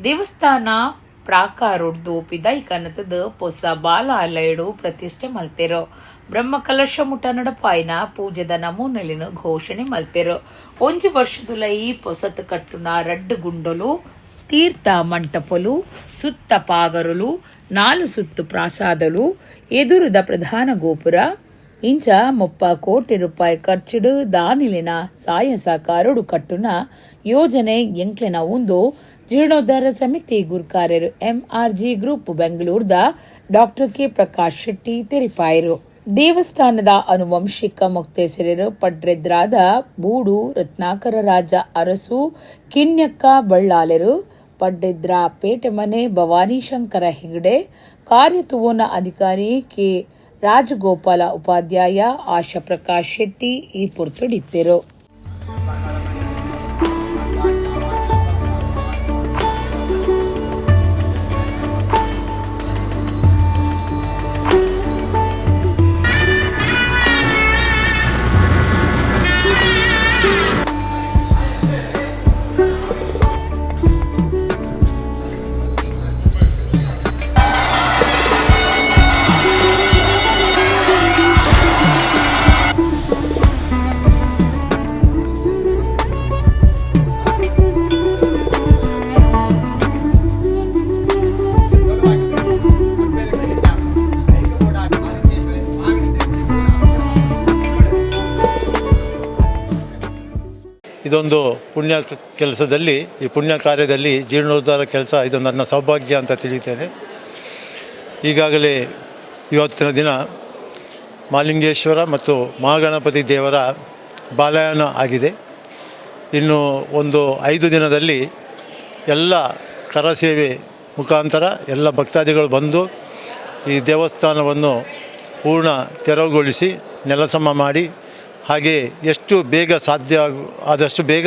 ದೇವಸ್ಥಾನ ಪ್ರಾಕಾರೊಡ್ದು ಪಿದೈಕನತದ ಪೊಸ ಬಾಲಾಲಯಡು ಪ್ರತಿಷ್ಠೆ ಮಲ್ತೆರು. ಬ್ರಹ್ಮಕಲಶ ಮುಟ ನಡಪಾಯಿನ ಪೂಜೆದ ನಮೂನೆಲಿನ ಘೋಷಣೆ ಮಲ್ತೆರು. ಒಂಜಿ ವರ್ಷದುಲೈ ಪೊಸತ್ ಕಟ್ಟುನ ರಡ್ಡು ಗುಂಡಲು, ತೀರ್ಥ ಮಂಟಪಲು, ಸುತ್ತ ಪಾಗರುಲು, 4 ಸುತ್ತು ಪ್ರಾಸಾದಲು, ಎದುರುದ ಪ್ರಧಾನ ಗೋಪುರ ಇಂಚ 30 ಕೋಟಿ ರೂಪಾಯಿ ಖರ್ಚಿಡು ದಾನಿಲಿನ ಸಾಯ ಸಹಕಾರಡು ಕಟ್ಟುನ ಯೋಜನೆ ಎಂಕ್ಲೆನ ಉಂದು ಜೀರ್ಣೋದ್ಧಾರ ಸಮಿತಿ ಗುರ್ಕಾರ್ಯರು ಎಂಆರ್ಜಿ ಗ್ರೂಪ್ ಬೆಂಗಳೂರದ ಡಾಕ್ಟರ್ ಕೆ ಪ್ರಕಾಶ್ ಶೆಟ್ಟಿ ತೆರಿಪಾಯರು. ದೇವಸ್ಥಾನದ ಅನುವಂಶಿಕ ಮೊಕ್ತೇಸರರು ಪಡ್ರೆದ್ರಾದ ಬೂಡು ರತ್ನಾಕರ ರಾಜ ಅರಸು ಕಿನ್ಯಕ್ಕ ಬಳ್ಳಾಲೆರು, ಪಡ್ಡೆದ್ರ ಪೇಟೆಮನೆ ಭವಾನಿ ಶಂಕರ ಹೆಗಡೆ, ಕಾರ್ಯತುವೋನ ಅಧಿಕಾರಿ ಕೆ ರಾಜಗೋಪಾಲ ಉಪಾಧ್ಯಾಯ, ಆಶಾ ಪ್ರಕಾಶ್ ಶೆಟ್ಟಿ ಈ ಪೊರ್ತುಡಿತ್ತೆರು. ಇದೊಂದು ಪುಣ್ಯ ಕೆಲಸದಲ್ಲಿ, ಈ ಪುಣ್ಯ ಕಾರ್ಯದಲ್ಲಿ ಜೀರ್ಣೋದ್ಧಾರ ಕೆಲಸ ಇದು ನನ್ನ ಸೌಭಾಗ್ಯ ಅಂತ ತಿಳಿಯುತ್ತೇನೆ. ಈಗಾಗಲೇ ಇವತ್ತಿನ ದಿನ ಮಾಲಿಂಗೇಶ್ವರ ಮತ್ತು ಮಹಾಗಣಪತಿ ದೇವರ ಬಾಲಯನ ಆಗಿದೆ. ಇನ್ನು ಒಂದು 5 ದಿನದಲ್ಲಿ ಎಲ್ಲ ಕರಸೇವೆ ಮುಖಾಂತರ ಎಲ್ಲ ಭಕ್ತಾದಿಗಳು ಬಂದು ಈ ದೇವಸ್ಥಾನವನ್ನು ಪೂರ್ಣ ತೆರವುಗೊಳಿಸಿ ನೆಲಸಮ ಮಾಡಿ, ಹಾಗೆ ಎಷ್ಟು ಬೇಗ ಸಾಧ್ಯ ಆದಷ್ಟು ಬೇಗ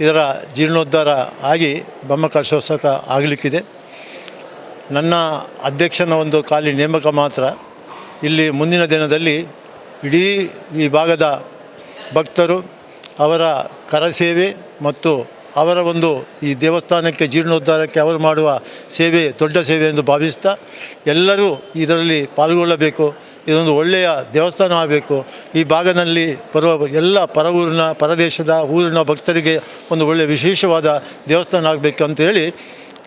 ಇದರ ಜೀರ್ಣೋದ್ಧಾರ ಆಗಿ ಬ್ರಹ್ಮಕಲಶೋತ್ಸವ ಆಗಲಿಕ್ಕಿದೆ. ನನ್ನ ಅಧ್ಯಕ್ಷನ ಒಂದು ಖಾಲಿ ನೇಮಕ ಮಾತ್ರ. ಇಲ್ಲಿ ಮುಂದಿನ ದಿನದಲ್ಲಿ ಇಡೀ ಈ ಭಾಗದ ಭಕ್ತರು ಅವರ ಕರಸೇವೆ ಮತ್ತು ಅವರ ಒಂದು ಈ ದೇವಸ್ಥಾನಕ್ಕೆ ಜೀರ್ಣೋದ್ಧಾರಕ್ಕೆ ಅವರು ಮಾಡುವ ಸೇವೆ ದೊಡ್ಡ ಸೇವೆ ಎಂದು ಭಾವಿಸ್ತಾ ಎಲ್ಲರೂ ಇದರಲ್ಲಿ ಪಾಲ್ಗೊಳ್ಳಬೇಕು. ಇದೊಂದು ಒಳ್ಳೆಯ ದೇವಸ್ಥಾನ ಆಗಬೇಕು. ಈ ಭಾಗದಲ್ಲಿ ಬರುವ ಎಲ್ಲ ಪರಊರಿನ, ಪರದೇಶದ ಊರಿನ ಭಕ್ತರಿಗೆ ಒಂದು ಒಳ್ಳೆಯ ವಿಶೇಷವಾದ ದೇವಸ್ಥಾನ ಆಗಬೇಕು ಅಂತೇಳಿ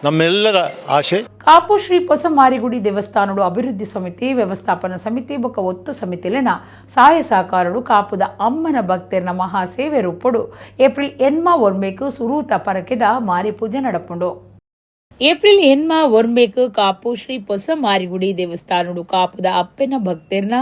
ನಮ್ಮೆಲ್ಲರ ಆಶೆ. ಕಾಪು ಶ್ರೀ ಹೊಸ ಮಾರಿಗುಡಿ ದೇವಸ್ಥಾನಡು ಅಭಿವೃದ್ಧಿ ಸಮಿತಿ, ವ್ಯವಸ್ಥಾಪನಾ ಸಮಿತಿ ಬೊಕ್ಕ ಒತ್ತು ಸಮಿತಿಲೆನ ಸಹಾಯ ಸಹಕಾರಡು ಕಾಪುದ ಅಮ್ಮನ ಭಕ್ತರ್ನ ಮಹಾಸೇವೆ ರೂಪಡು ಏಪ್ರಿಲ್ 8 ಒರ್ಮೇಕು ಸುರೂತ ಪರಕೆದ ಮಾರಿ ಪೂಜೆ ನಡಪುಂಡು. ಏಪ್ರಿಲ್ 8 ಒರ್ಮೇಕು ಕಾಪು ಶ್ರೀ ಹೊಸ ಮಾರಿಗುಡಿ ದೇವಸ್ಥಾನಡು ಕಾಪುದ ಅಪ್ಪೆನ ಭಕ್ತರ್ನ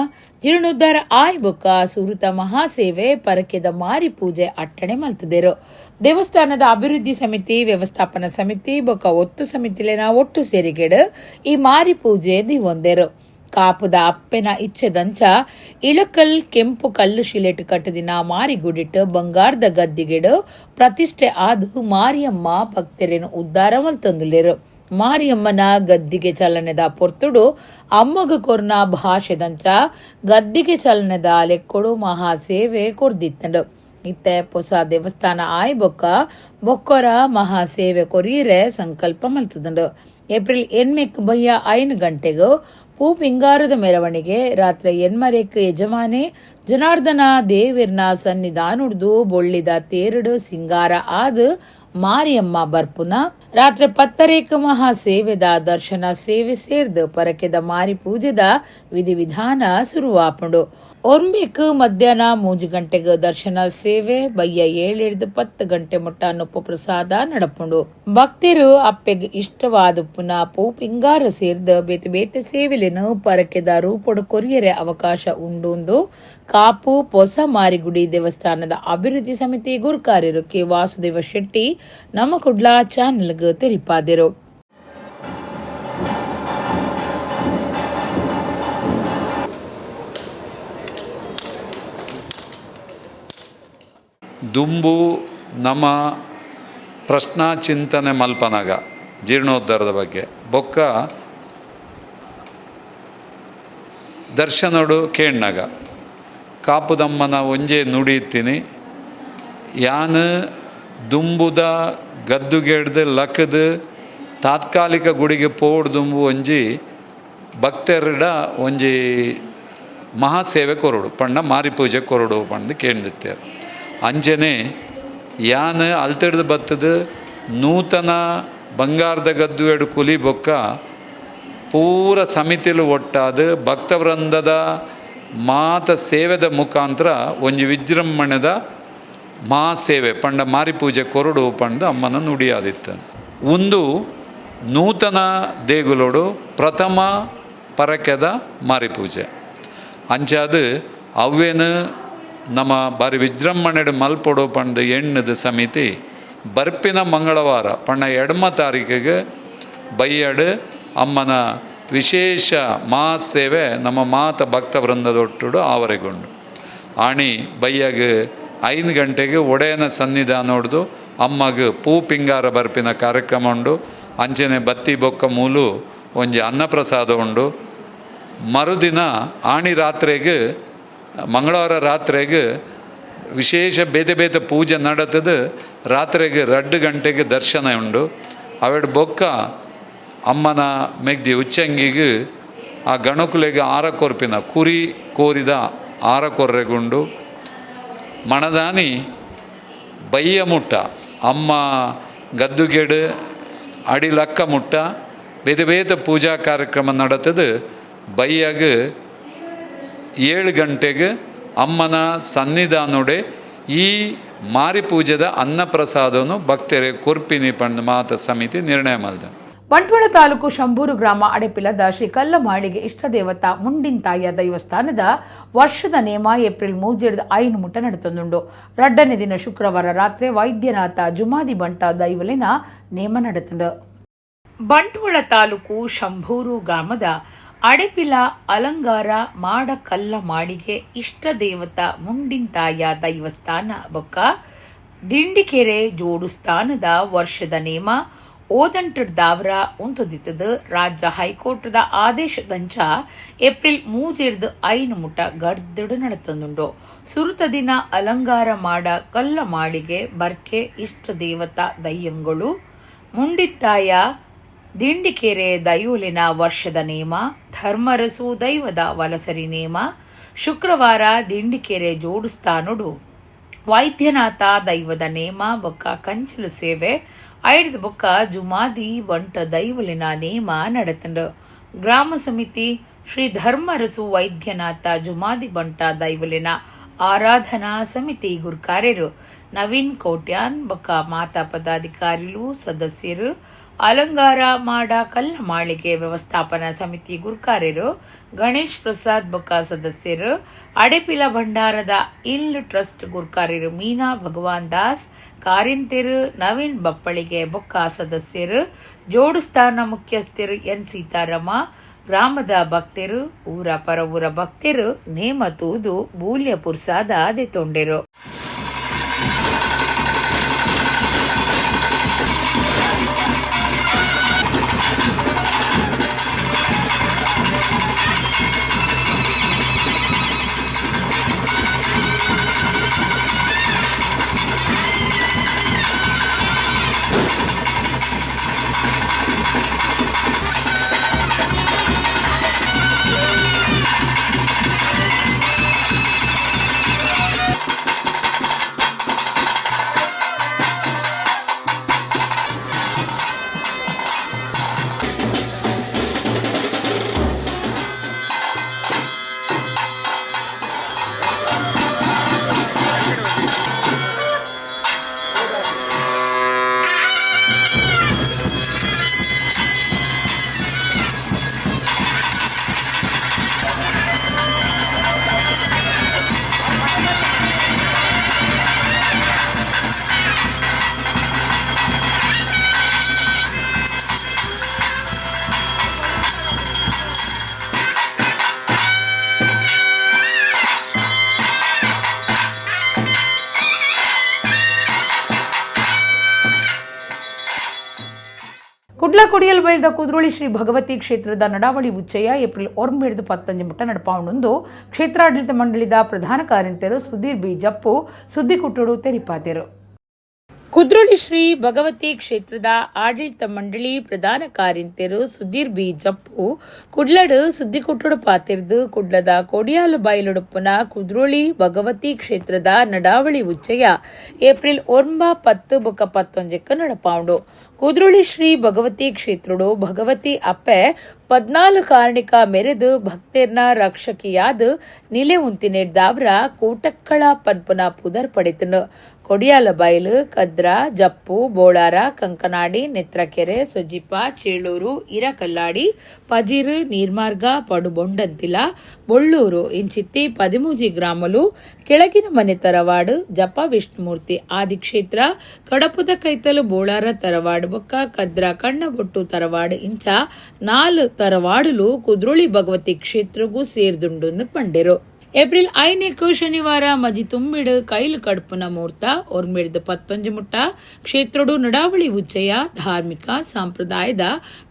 ಜೀರ್ಣೋದ್ಧಾರ ಆಯ್ ಬೊಕ್ಕ ಸುರುತ ಮಹಾಸೇವೆ ಪರಕೆದ ಮಾರಿ ಪೂಜೆ ಅಟ್ಟಣೆ ಮಲ್ತದೇರು. ದೇವಸ್ಥಾನದ ಅಭಿವೃದ್ಧಿ ಸಮಿತಿ, ವ್ಯವಸ್ಥಾಪನಾ ಸಮಿತಿ ಬೊಕ್ಕ ಒತ್ತು ಸಮಿತಿಲೆನ ಒಟ್ಟು ಸೇರಿಗೆಡು ಈ ಮಾರಿ ಪೂಜೆ ದಿವೊಂದೇರು. ಕಾಪುದ ಅಪ್ಪೆನ ಇಚ್ಛೆದಂಚ ಇಳಕಲ್ ಕೆಂಪು ಕಲ್ಲು ಶಿಲೆಟ್ ಕಟ್ಟದಿನ ಮಾರಿಗುಡಿಟ್ಟು ಬಂಗಾರದ ಗದ್ದಿಗೆಡು ಪ್ರತಿಷ್ಠೆ ಆದು ಮಾರಿಯಮ್ಮ ಭಕ್ತರೇನು ಉದ್ಧಾರ ಮಲ್ತಂದುಲೇರು. ಮಾರಿಯಮ್ಮನ ಗದ್ದಿಗೆ ಚಲನೆದ ಪೊರ್ತುಡು ಅಮ್ಮಗ ಕೊರ್ನ ಭಾಷೆದಂಚ ಗದ್ದಿಗೆ ಚಲನೆದ ಲೆಕ್ಕೊಡು ಮಹಾಸೇವೆ ಕೊರ್ದಿತ್ತಂಡು. ಇತ್ತೆ ಪೊಸ ದೇವಸ್ಥಾನ ಆಯ್ ಬೊಕ್ಕ ಬೊಕ್ಕೊರ ಮಹಾಸೇವೆ ಕೊರೀರೆ ಸಂಕಲ್ಪ ಮಲ್ತದಂಡು. ಏಪ್ರಿಲ್ 8 ಬಯ್ಯ 5 ಗಂಟೆಗೂ ಪೂ ಪಿಂಗಾರದ ಮೆರವಣಿಗೆ, ರಾತ್ರಿ 8 ಯಜಮಾನೆ ಜನಾರ್ದನ ದೇವಿರ್ನ ಸನ್ನಿಧಾನುಡ್ದು ಬೊಳ್ಳಿದ ತೇರುಡು ಸಿಂಗಾರ ಆದ ಮಾರಿಯಮ್ಮ ಬರ್ಪುನ, ರಾತ್ರಿ 10 ಮಹಾಸೇವೆದ ದರ್ಶನ ಸೇವೆ ಸೇರ್ದು ಪರಕೆದ ಮಾರಿ ಪೂಜೆದ ವಿಧಿವಿಧಾನ ಶುರುವಾಪುಂಡು. ಒರ್ಂಬೇಕ್ ಮಧ್ಯಾಹ್ನ 3 ಗಂಟೆಗೆ ದರ್ಶನ ಸೇವೆ, ಬಯ್ಯ 7 10 ಗಂಟೆ ಮುಟ್ಟ ನೊಪ್ಪು ಪ್ರಸಾದ ನಡಪುಂಡು. ಭಕ್ತರು ಅಪ್ಪೆಗ್ ಇಷ್ಟವಾದ ಪುನ ಪೂ ಪಿಂಗಾರ ಸೇರ್ದು ಬೇತೆ ಬೇತೆ ಸೇವೆಲೆನು ಪರಕೆದ ರೂಪಡು ಕೊರಿಯರೆ ಅವಕಾಶ ಉಂಡು. ಕಾಪು ಪೊಸ ಮಾರಿಗುಡಿ ದೇವಸ್ಥಾನದ ಅಭಿವೃದ್ಧಿ ಸಮಿತಿ ಗುರುಕಾರ್ಯರು ಕೆ ವಾಸುದೇವ ಶೆಟ್ಟಿ ನಮ್ಮ ಕುಡ್ಲ ಚಾನೆಲ್ಗೆ ತೆರಿಪಾದರು. ದುಂಬು ನಮ ಪ್ರಶ್ನಾ ಚಿಂತನೆ ಮಲ್ಪನಾಗ ಜೀರ್ಣೋದ್ಧಾರದ ಬಗ್ಗೆ ಬೊಕ್ಕ ದರ್ಶನೋಡು ಕೇಣ್ಣಾಗ ಕಾಪುದಮ್ಮನ ಒಂಜೆ ನುಡಿಯುತ್ತೀನಿ ಯಾನ್ ದುಂಬುದ ಗದ್ದುಗೆಡ್ದು ಲಕ್ಕದು ತಾತ್ಕಾಲಿಕ ಗುಡಿಗೆ ಪೋಡ್ ದುಂಬು ಒಂಜಿ ಭಕ್ತರುಡ ಒಂಜಿ ಮಹಾಸೇವೆ ಕೊರಡು ಪಂಡ ಮಾರಿ ಪೂಜೆ ಕೊರಡು ಪಂದು ಕೇಂದಿತ್ತೇರು. ಅಂಚನೆ ಯಾನ್ ಅಲ್ತಿಡ್ದು ಬತ್ತದು ನೂತನ ಬಂಗಾರದ ಗದ್ದುವೆಡು ಕುಲಿ ಬೊಕ್ಕ ಪೂರ ಸಮಿತಿಲು ಒಟ್ಟಾದ ಭಕ್ತವೃಂದದ ಮಾತ ಸೇವೆದ ಮುಖಾಂತರ ಒಂಜಿ ವಿಜೃಂಭಣೆದ ಮಹಾಸೇವೆ ಪಂಡ ಮಾರಿ ಪೂಜೆ ಕೊರಡು ಪಂಡ ಅಮ್ಮನ ನುಡಿಯಾದಿತ್ತು. ಒಂದು ನೂತನ ದೇಗುಲೋಡು ಪ್ರಥಮ ಪರಕೆದ ಮಾರಿ ಪೂಜೆ ಅಂಚಾದ ಅವ್ವೇನು ನಮ್ಮ ಬಾರಿ ವಿಜೃಂಭಣೆಡು ಮಲ್ಪೊಡು ಪಂಡ ಎಣ್ಣದ ಸಮಿತಿ ಬರ್ಪಿನ ಮಂಗಳವಾರ ಪಂಡ ಎಡಮ ತಾರೀಕಿಗೆ ಬೈಯಡು ಅಮ್ಮನ ವಿಶೇಷ ಮಹಾಸೇವೆ ನಮ್ಮ ಮಾತ ಭಕ್ತ ವೃಂದದೊಟ್ಟುಡು ಆವರೆಗೊಂಡು ಆಣಿ ಬೈಯಾಗ 5 ಗಂಟೆಗೆ ಒಡೆಯನ ಸನ್ನಿಧಾನ ಹೊಡೆದು ಅಮ್ಮಗ ಪೂ ಪಿಂಗಾರ ಬರ್ಪಿನ ಕಾರ್ಯಕ್ರಮ ಉಂಡು. ಅಂಚನೆ ಬತ್ತಿ ಬೊಕ್ಕ ಮೂಲು ಒಂಜಿ ಅನ್ನಪ್ರಸಾದ ಉಂಡು. ಮರುದಿನ ಆಣಿ ರಾತ್ರೆಗೆ ಮಂಗಳವಾರ ರಾತ್ರೆಗೆ ವಿಶೇಷ ಬೇತೆ ಬೇತೆ ಪೂಜೆ ನಡತದು. ರಾತ್ರೆಗೆ 2 ಗಂಟೆಗೆ ದರ್ಶನ ಉಂಡು. ಅವೆಡ್ ಬೊಕ್ಕ ಅಮ್ಮನ ಮೆಗ್ದಿ ಉಚ್ಚಂಗಿಗೆ ಆ ಗಣಕುಲೆಗೆ ಆರ ಕೊರ್ಪಿನ ಕುರಿ ಕೋರಿದ ಆರ ಕೊರ್ರೆಗುಂಡು. ಮಣದಾನಿ ಬಯ್ಯ ಮುಟ್ಟ ಅಮ್ಮ ಗದ್ದುಗೆಡು ಅಡಿಲಕ್ಕ ಮುಟ್ಟ ಬೇತೆ ಬೇತೆ ಪೂಜಾ ಕಾರ್ಯಕ್ರಮ ನಡತದು. ಬಯ್ಯಾಗ 7 ಗಂಟೆಗೆ ಅಮ್ಮನ ಸನ್ನಿಧಾನೋಡೆ ಈ ಮಾರಿ ಪೂಜೆದ ಅನ್ನಪ್ರಸಾದವನ್ನು ಭಕ್ತರೆ ಕೊರ್ಪಿನಿ ಪಂಡ ಮಾತ ಸಮಿತಿ ನಿರ್ಣಯ ಮಾಡಿದೆ. ಬಂಟ್ವಾಳ ತಾಲೂಕು ಶಂಭೂರು ಗ್ರಾಮ ಅಡೆಪಿಲದ ಶ್ರೀ ಕಲ್ಲಮಾಳಿಗೆ ಇಷ್ಟದೇವತಾ ಮುಂಡಿಂತಾಯ ದೈವಸ್ಥಾನದ ವರ್ಷದ ನೇಮ ಏಪ್ರಿಲ್ 3-5 ಮುಟ್ಟ ನಡೆತಂದುಂಡು. ರಡ್ಡನೇ ದಿನ ಶುಕ್ರವಾರ ರಾತ್ರಿ ವೈದ್ಯನಾಥ ಜುಮಾದಿ ಬಂಟ ದೈವಲಿನ ನೇಮ ನಡೆತಂಡು. ಬಂಟ್ವಾಳ ತಾಲೂಕು ಶಂಭೂರು ಗ್ರಾಮದ ಅಡೆಪಿಲ ಅಲಂಗಾರ ಮಾಡ ಕಲ್ಲಮಾಳಿಗೆ ಇಷ್ಟದೇವತಾ ಮುಂಡಿಂತಾಯ ದೈವಸ್ಥಾನ ಬೊಕ್ಕ ದಿಂಡಿಕೆರೆ ಜೋಡುಸ್ಥಾನದ ವರ್ಷದ ನೇಮ ಓದಂಟದಾವರ ಉಂತುದಿತ್ತದು. ರಾಜ್ಯ ಹೈಕೋರ್ಟ್ದ ಆದೇಶದಂಚ ಏಪ್ರಿಲ್ 3-5 ಮುಟ್ಟ ಗರ್ದಡು ನಡೆತಂದುಂಡು. ಸುರುತ ದಿನ ಅಲಂಗಾರ ಮಾಡ ಕಲ್ಲಮಾಳಿಗೆ ಬರ್ಕೆ ಇಷ್ಟ ದೇವತಾ ದಯ್ಯಂಗಳು ಮುಂಡಿತ್ತಾಯ ದಿಂಡಿಕೆರೆ ದೈವಲಿನ ವರ್ಷದ ನೇಮ ಧರ್ಮರಸು ದೈವದ ವಲಸರಿ ನೇಮ ಶುಕ್ರವಾರ ದಿಂಡಿಕೆರೆ ಜೋಡುಸ್ಥಾನುಡು ವೈದ್ಯನಾಥ ದೈವದ ನೇಮ ಬೊಕ್ಕ ಕಂಚಲು ಸೇವೆ ಐದು ಬೊಕ್ಕ ಜುಮಾದಿ ಬಂಟ ದೈವಲಿನ ನೇಮ ನಡೆತಂಡು. ಗ್ರಾಮ ಸಮಿತಿ ಶ್ರೀ ಧರ್ಮರಸು ವೈದ್ಯನಾಥ ಜುಮಾದಿ ಬಂಟ ದೈವಲಿನ ಆರಾಧನಾ ಸಮಿತಿ ಗುರುಕಾರ್ಯರು ನವೀನ್ ಕೋಟ್ಯಾನ್ ಬೊಕ್ಕ ಮಾತಾ ಪದಾಧಿಕಾರಿಲು ಸದಸ್ಯರು ಅಲಂಗಾರ ಮಾಡ ಕಲ್ಲಮಾಳಿಗೆ ವ್ಯವಸ್ಥಾಪನಾ ಸಮಿತಿ ಗುರುಕಾರ್ಯರು ಗಣೇಶ್ ಪ್ರಸಾದ್ ಬೊಕ್ಕ ಸದಸ್ಯರು ಅಡೆಪಿಲ ಭಂಡಾರದ ಇಲ್ ಟ್ರಸ್ಟ್ ಗುರುಕಾರ್ಯರು ಮೀನಾ ಭಗವಾನ್ ದಾಸ್ ಕಾರಿಂತೆರು ನವೀನ್ ಬಪ್ಪಳಿಗೆ ಬೊಕ್ಕ ಸದಸ್ಯರು ಜೋಡುಸ್ಥಾನ ಮುಖ್ಯಸ್ಥರು ಎನ್ ಸೀತಾರಾಮ ಗ್ರಾಮದ ಭಕ್ತರು ಊರ ಪರವೂರ ಭಕ್ತರು ನೇಮ ತೂದು ಬೂಲ್ಯ ಪುರ್ಸಾದ ದೆತೊಂಡೆರು. ಕುಡ್ಲ ಕೊಡಿಯಲ್ ಬೈಲ್ದ ಕುದ್ರೋಳಿ ಶ್ರೀ ಭಗವತಿ ಕ್ಷೇತ್ರದ ನಡಾವಳಿ ಉಚ್ಚಯ ಏಪ್ರಿಲ್ 9 15 ಮುಟ್ಟ ನಡಪಾವಣೊಂದು ಕ್ಷೇತ್ರಾಡಳಿತ ಮಂಡಳಿದ ಪ್ರಧಾನ ಕಾರ್ಯಂತರು ಸುಧೀರ್ ಬಿ ಜಪ್ಪು ಸುದ್ದಿಕುಟ್ಟುಡು ತೆರಿಪಾದರು. ಕುದ್ರೋಳಿ ಶ್ರೀ ಭಗವತಿ ಕ್ಷೇತ್ರದ ಆಡಳಿತ ಮಂಡಳಿ ಪ್ರಧಾನ ಕಾರ್ಯಂತೆರು ಸುಧೀರ್ ಬಿ ಜಪ್ಪು ಕುಡ್ಲಡು ಸುದ್ದಿಕುಟ್ಟುಡು ಪಾತಿರ್ದು ಕುಡ್ಲದ ಕೊಡಿಯಾಲು ಬೈಲುಡುಪ್ಪುನ ಕುದ್ರೋಳಿ ಭಗವತಿ ಕ್ಷೇತ್ರದ ನಡಾವಳಿ ಉಚ್ಚಯ ಏಪ್ರಿಲ್ 9, 10 ಬೊಕ್ಕ 11 ನಡಪಾವುಂಡು. ಕುದ್ರೋಳಿ ಶ್ರೀ ಭಗವತಿ ಕ್ಷೇತ್ರಡು ಭಗವತಿ ಅಪ್ಪೆ 14 ಕಾರಣಿಕ ಮೆರೆದು ಭಕ್ತೆರ್ನ ರಕ್ಷಕಿಯಾದ ನಿಲೆ ಉಂತಿನೆಡ್ದಾವ್ರ ಕೂಟಕ್ಕಳ ಪನ್ಪುನ ಪುದರ್ ಪಡೆತನು. ಕೊಡಿಯಾಲ ಬೈಲು, ಕದ್ರ, ಜಪ್ಪು, ಬೋಳಾರ, ಕಂಕನಾಡಿ, ನೆತ್ರಕೆರೆ, ಸೊಜಿಪ, ಚೇಳೂರು, ಇರಕಲ್ಲಾಡಿ, ಪಜಿರು, ನೀರ್ಮಾರ್ಗ, ಪಡುಬೊಂಡಂತಿಲ, ಬೊಳ್ಳೂರು ಇಂಚಿತ್ತಿ 13 ಗ್ರಾಮಲು ಕೆಳಗಿನ ಮನೆ ತರವಾಡು, ಜಪ ವಿಷ್ಣುಮೂರ್ತಿ ಆದಿಕ್ಷೇತ್ರ, ಕಡಪುದ ಕೈತಲು ಬೋಳಾರ ತರವಾಡು ಬೊಕ್ಕ ಕದ್ರ ಕಣ್ಣಬೊಟ್ಟು ತರವಾಡು ಇಂಚ 4 ತರವಾಡುಲು ಕುದ್ರೋಳಿ ಭಗವತಿ ಕ್ಷೇತ್ರಗೂ ಸೇರ್ದುಂಡು ಪಂಡೆರು. ಏಪ್ರಿಲ್ 5 ಶನಿವಾರ ಮಜಿ ತುಂಬಿಡು ಕೈಲು ಕಡ್ಪುನ ಮುಹೂರ್ತ 9 11 ಮುಟ್ಟ ಕ್ಷೇತ್ರಡು ನಡಾವಳಿ ಉಚ್ಚಯ ಧಾರ್ಮಿಕ ಸಾಂಪ್ರದಾಯದ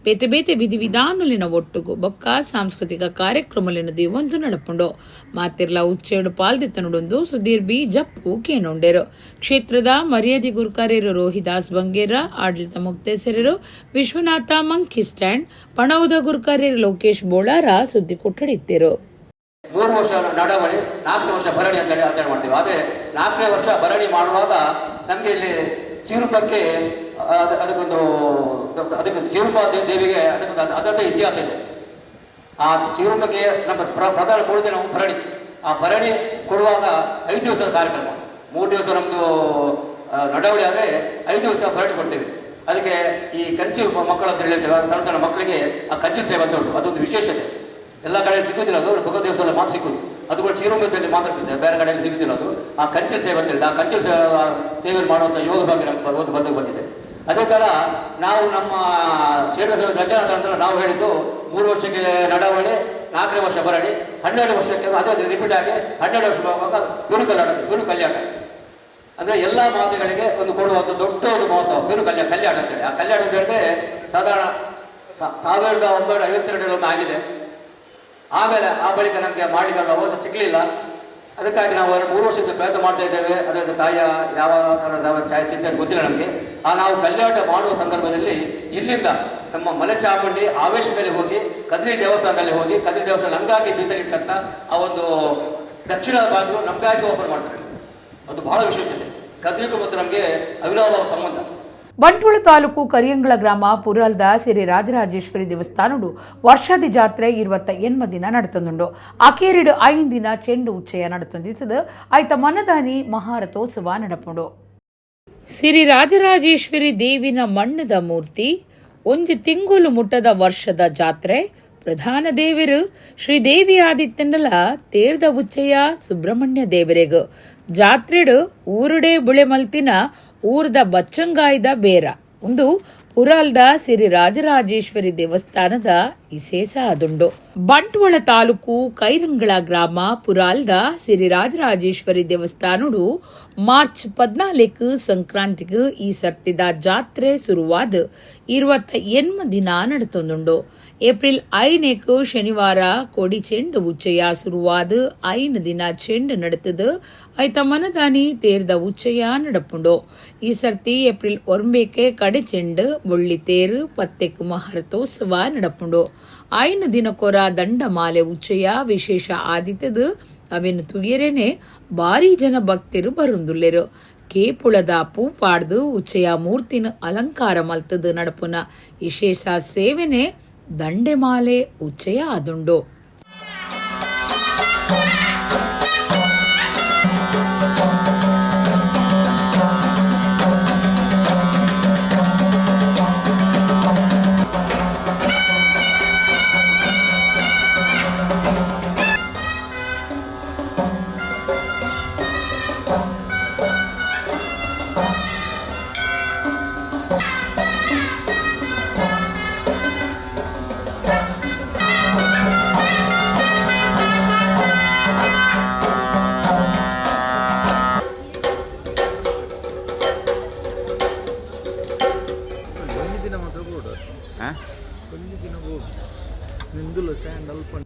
ಬೇತೆ ಬೇತೆ ವಿಧಿವಿಧಾನಲಿನ ಒಟ್ಟುಗು ಬೊಕ್ಕ ಸಾಂಸ್ಕೃತಿಕ ಕಾರ್ಯಕ್ರಮಲಿನ ದೇವೊಂದು ನಡಪುಂಡು. ಮಾತಿರ್ಲ ಉಚ್ಚಯಡು ಪಾಲ್ದಿತ್ತನುಡೊಂದು ಸುಧೀರ್ ಬಿ ಜಪ್ಪು ಕೇನೊಂಡೆರು. ಕ್ಷೇತ್ರದ ಮರ್ಯಾದಿ ಗುರುಕಾರ್ಯರು ರೋಹಿದಾಸ್ ಬಂಗೇರ, ಆಡಳಿತ ಮುಕ್ತೇಸರರು ವಿಶ್ವನಾಥ ಮಂಕಿ ಸ್ಟ್ಯಾಂಡ್, ಪಣವುದ ಗುರುಕಾರ್ಯರು ಲೋಕೇಶ್ ಬೋಳಾರ ಸುದ್ದಿ ಕೊಟ್ಟಡಿತ್ತಿರು. 3 ವರ್ಷ ನಡವಳಿ, 4ನೇ ವರ್ಷ ಭರಣಿ ಅಂತೇಳಿ ಆಚರಣೆ ಮಾಡ್ತೀವಿ. ಆದರೆ 4ನೇ ವರ್ಷ ಭರಣಿ ಮಾಡುವಾಗ ನಮಗೆ ಇಲ್ಲಿ ಚೀರುಪಕ್ಕೆ ಅದಕ್ಕೊಂದು ಅದಕ್ಕೊಂದು ಚೀರುಪ ದೇವಿಗೆ ಅದಕ್ಕೊಂದು ಅದರದ್ದೇ ಇತಿಹಾಸ ಇದೆ. ಆ ಚೀರುಪಕ್ಕೆ ನಮ್ಮ ಪ್ರಧಾನ ಕೊಡುತ್ತೆ ನಾವು ಭರಣಿ. ಆ ಭರಣಿ ಕೊಡುವಾಗ 5 ದಿವಸದ ಕಾರ್ಯಕ್ರಮ, 3 ದಿವಸ ನಮ್ಮದು ನಡವಳಿ ಆದರೆ 5 ದಿವಸ ಭರಣಿ ಕೊಡ್ತೀವಿ. ಅದಕ್ಕೆ ಈ ಕಂಚು ಮಕ್ಕಳು ಅಂತ ಹೇಳಿರ್ತೀವಿ, ಸಣ್ಣ ಸಣ್ಣ ಮಕ್ಕಳಿಗೆ ಆ ಕಂಚಿನ ಸೇವೆ ಅಂತ ಉಂಟು, ಅದೊಂದು ವಿಶೇಷತೆ. ಎಲ್ಲ ಕಡೆಯಲ್ಲಿ ಸಿಗುವುದಿಲ್ಲ ಅದು, ಭಗವದ್ ದೇವಸ್ಥಾನ ಮಾತ್ರ ಸಿಕ್ಕುದು. ಅದು ಕೂಡ ಚೀರುಮದಲ್ಲಿ ಮಾತ್ರ ಇರ್ತದೆ, ಬೇರೆ ಕಡೆಯಲ್ಲಿ ಸಿಗುವುದಿಲ್ಲ ಅದು. ಆ ಕಂಚಿನ ಸೇವೆ ಅಂತ ಹೇಳಿದೆ, ಆ ಕಂಚಿನ ಸೇವೆ ಮಾಡುವಂಥ ಯೋಗ ಭಾಗ್ಯ ನಮ್ಗೆ ಬಂದು ಬಂದಿದೆ. ಅದೇ ಥರ ನಾವು ನಮ್ಮ ಕ್ಷೇತ್ರ ರಚನಾ ನಂತರ ನಾವು ಹೇಳಿದ್ದು 3 ವರ್ಷಕ್ಕೆ ನಡವಳಿ, 4ನೇ ವರ್ಷ ಭರಣಿ, 12 ವರ್ಷಕ್ಕೆ ಅದೇ ರಿಪೀಟ್ ಆಗಿ 12 ವರ್ಷ ಬರುವಾಗ ಗುರು ಕಲ್ಯಾಣ. ಗುರು ಕಲ್ಯಾಣ ಅಂದರೆ ಎಲ್ಲ ಮಾತೆಗಳಿಗೆ ಒಂದು ಕೊಡುವಂಥ ದೊಡ್ಡ ಒಂದು ಮಹೋತ್ಸವ ಗುರು ಕಲ್ಯಾಣ ಕಲ್ಯಾಣ ಅಂತೇಳಿ. ಆ ಕಲ್ಯಾಣ ಅಂತ ಹೇಳಿದ್ರೆ ಸಾಧಾರಣ 1952 ಆಗಿದೆ. ಆಮೇಲೆ ಆ ಬಳಿಕ ನಮಗೆ ಮಾಡಲಿಕ್ಕೆ ಅವಕಾಶ ಸಿಗಲಿಲ್ಲ. ಅದಕ್ಕಾಗಿ ನಾವು 3 ವರ್ಷದಿಂದ ಪ್ರಯತ್ನ ಮಾಡ್ತಾ ಇದ್ದೇವೆ. ಅದರ ತಾಯಿಯ ಯಾವ ಥರದ ಛಾಯ ಚಿಂತೆ ಗೊತ್ತಿಲ್ಲ ನಮಗೆ. ಆ ನಾವು ಕಲ್ಯಾಣ ಮಾಡುವ ಸಂದರ್ಭದಲ್ಲಿ ಇಲ್ಲಿಂದ ನಮ್ಮ ಮಲೆಚಾಮುಂಡಿ ಆವೇಶ ಮೇಲೆ ಹೋಗಿ ಕದ್ರಿ ದೇವಸ್ಥಾನದಲ್ಲಿ ಹೋಗಿ ಕದ್ರಿ ದೇವಸ್ಥಾನ ನಮಗಾಗಿ ಮೀಸಲಿಟ್ಟಂಥ ಆ ಒಂದು ದಕ್ಷಿಣ ಭಾಗವು ನಮಗಾಗಿ ಓಪನ್ ಮಾಡ್ತಾರೆ. ಅದು ಬಹಳ ವಿಶೇಷತೆ. ಕದ್ರಿಗೂ ಮತ್ತು ನಮಗೆ ಅವಿನಾಭಾವ ಸಂಬಂಧ. ಬಂಟ್ವಾಳ ತಾಲೂಕು ಕರಿಯಂಗಳ ಗ್ರಾಮ ಪುರಾಲ್ದ ಸಿರಿ ರಾಜರಾಜೇಶ್ವರಿ ದೇವಸ್ಥಾನಡು ವರ್ಷಾದಿ ಜಾತ್ರೆ 28 ದಿನ ನಡತಂದುಂಡು. ಅಕೇರಿಡು 5 ದಿನ ಚೆಂಡು ಉಚ್ಚಯ ನಡತಂದಿತ್ತದು. ಆಯ್ತ ಮನದಾನಿ ಮಹಾರಥೋತ್ಸವ ನಡಪುಂಡು. ಸಿರಿ ರಾಜರಾಜೇಶ್ವರಿ ದೇವಿನ ಮಣ್ಣದ ಮೂರ್ತಿ 1 ತಿಂಗಳು ಮುಟ್ಟದ ವರ್ಷದ ಜಾತ್ರೆ. ಪ್ರಧಾನ ದೇವರು ಶ್ರೀದೇವಿ ಆದಿತ್ಯನಲ ತೇರ್ದ ಉಚ್ಚಯ ಸುಬ್ರಹ್ಮಣ್ಯ ದೇವರೆಗು. ಜಾತ್ರೆಡು ಊರುಡೆ ಬುಳೆ ಮಲ್ತಿನ ಊರದ ಬಚ್ಚಂಗಾಯ್ದ ಬೇರ ಒಂದು ಪುರಾಲ್ದ ಸಿರಿ ರಾಜರಾಜೇಶ್ವರಿ ದೇವಸ್ಥಾನದ ಇಸೇಸ ಅದುಂಡು. ಬಂಟ್ವಾಳ ತಾಲೂಕು ಕೈರಂಗಳ ಗ್ರಾಮ ಪುರಾಲ್ದ ಸಿರಿ ರಾಜರಾಜೇಶ್ವರಿ ದೇವಸ್ಥಾನಡು ಮಾರ್ಚ್ 14 ಸಂಕ್ರಾಂತಿಗೆ ಈ ಸರ್ತಿದ ಜಾತ್ರೆ ಶುರುವಾದ 28 ದಿನ ನಡತೊಂದುಂಡು. ಏಪ್ರಿಲ್ 5 ಶನಿವಾರ ಕೊಡಿ ಚೆಂಡು ಉಚ್ಚಯ ಶುರುವಾದ 5 ದಿನ ಚೆಂಡು ನಡತದು. ಐತ ಮನದಾನಿ ತೇರ್ದ ಉಚ್ಚಯ ನಡಪುಂಡು. ಈ ಸರ್ತಿ ಏಪ್ರಿಲ್ 9 ಕಡೆ ಚೆಂಡು ಬೊಳ್ಳಿ ತೇರು 10 ಮಹಾರಥೋತ್ಸವ ನಡಪುಂಡು. 5 ದಿನಕ್ಕೊರ ದಂಡಮಾಲೆ ಉಚ್ಚಯ ವಿಶೇಷ ಆದಿತದು. ಅವೆನು ತುಯರೇನೆ ಭಾರಿ ಜನ ಭಕ್ತರು ಬರುಂದುಲ್ಲೆರು. ಕೇಪುಳದ ಪೂಪಾಡ್ದು ಉಚ್ಚಯ ಮೂರ್ತಿನ ಅಲಂಕಾರ ಮಲ್ತದು ನಡಪುನ ವಿಶೇಷ ಸೇವೆನೆ ದಂಡೆಮಾಲೆ ಉಚ್ಚಯ ಆದುಂಡು.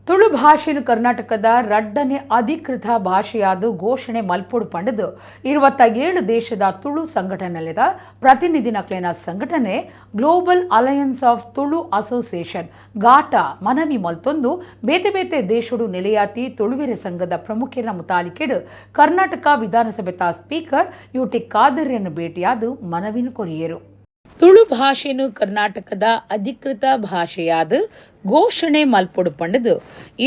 ತುಳು ಭಾಷೆಯನ್ನು ಕರ್ನಾಟಕದ ರಡ್ಡನೆ ಅಧಿಕೃತ ಭಾಷೆಯಾದ ಘೋಷಣೆ ಮಲ್ಪೊಡು ಪಂಡದು 27 ದೇಶದ ತುಳು ಸಂಘಟನೆದ ಪ್ರತಿನಿಧಿ ನಕ್ಲೆನ ಸಂಘಟನೆ global alliance of Tulu association GATA ಮನವಿ ಮಲ್ತೊಂದು ಬೇತೆ ಬೇತೆ ದೇಶಡು ನೆಲೆಯಾತಿ ತುಳುವೆರೆ ಸಂಘದ ಪ್ರಮುಖರ ಮುತಾಲಿಕೆಡು ಕರ್ನಾಟಕ ವಿಧಾನಸಭೆತ ಸ್ಪೀಕರ್ ಯುಟಿ ಖಾದರ್ಯನ್ನು ಭೇಟಿಯಾದ ಮನವಿನ ಕೊರಿಯರು. ತುಳು ಭಾಷೆನು ಕರ್ನಾಟಕದ ಅಧಿಕೃತ ಭಾಷೆಯಾದ ಘೋಷಣೆ ಮಲ್ಪೊಡು ಪಂಡದು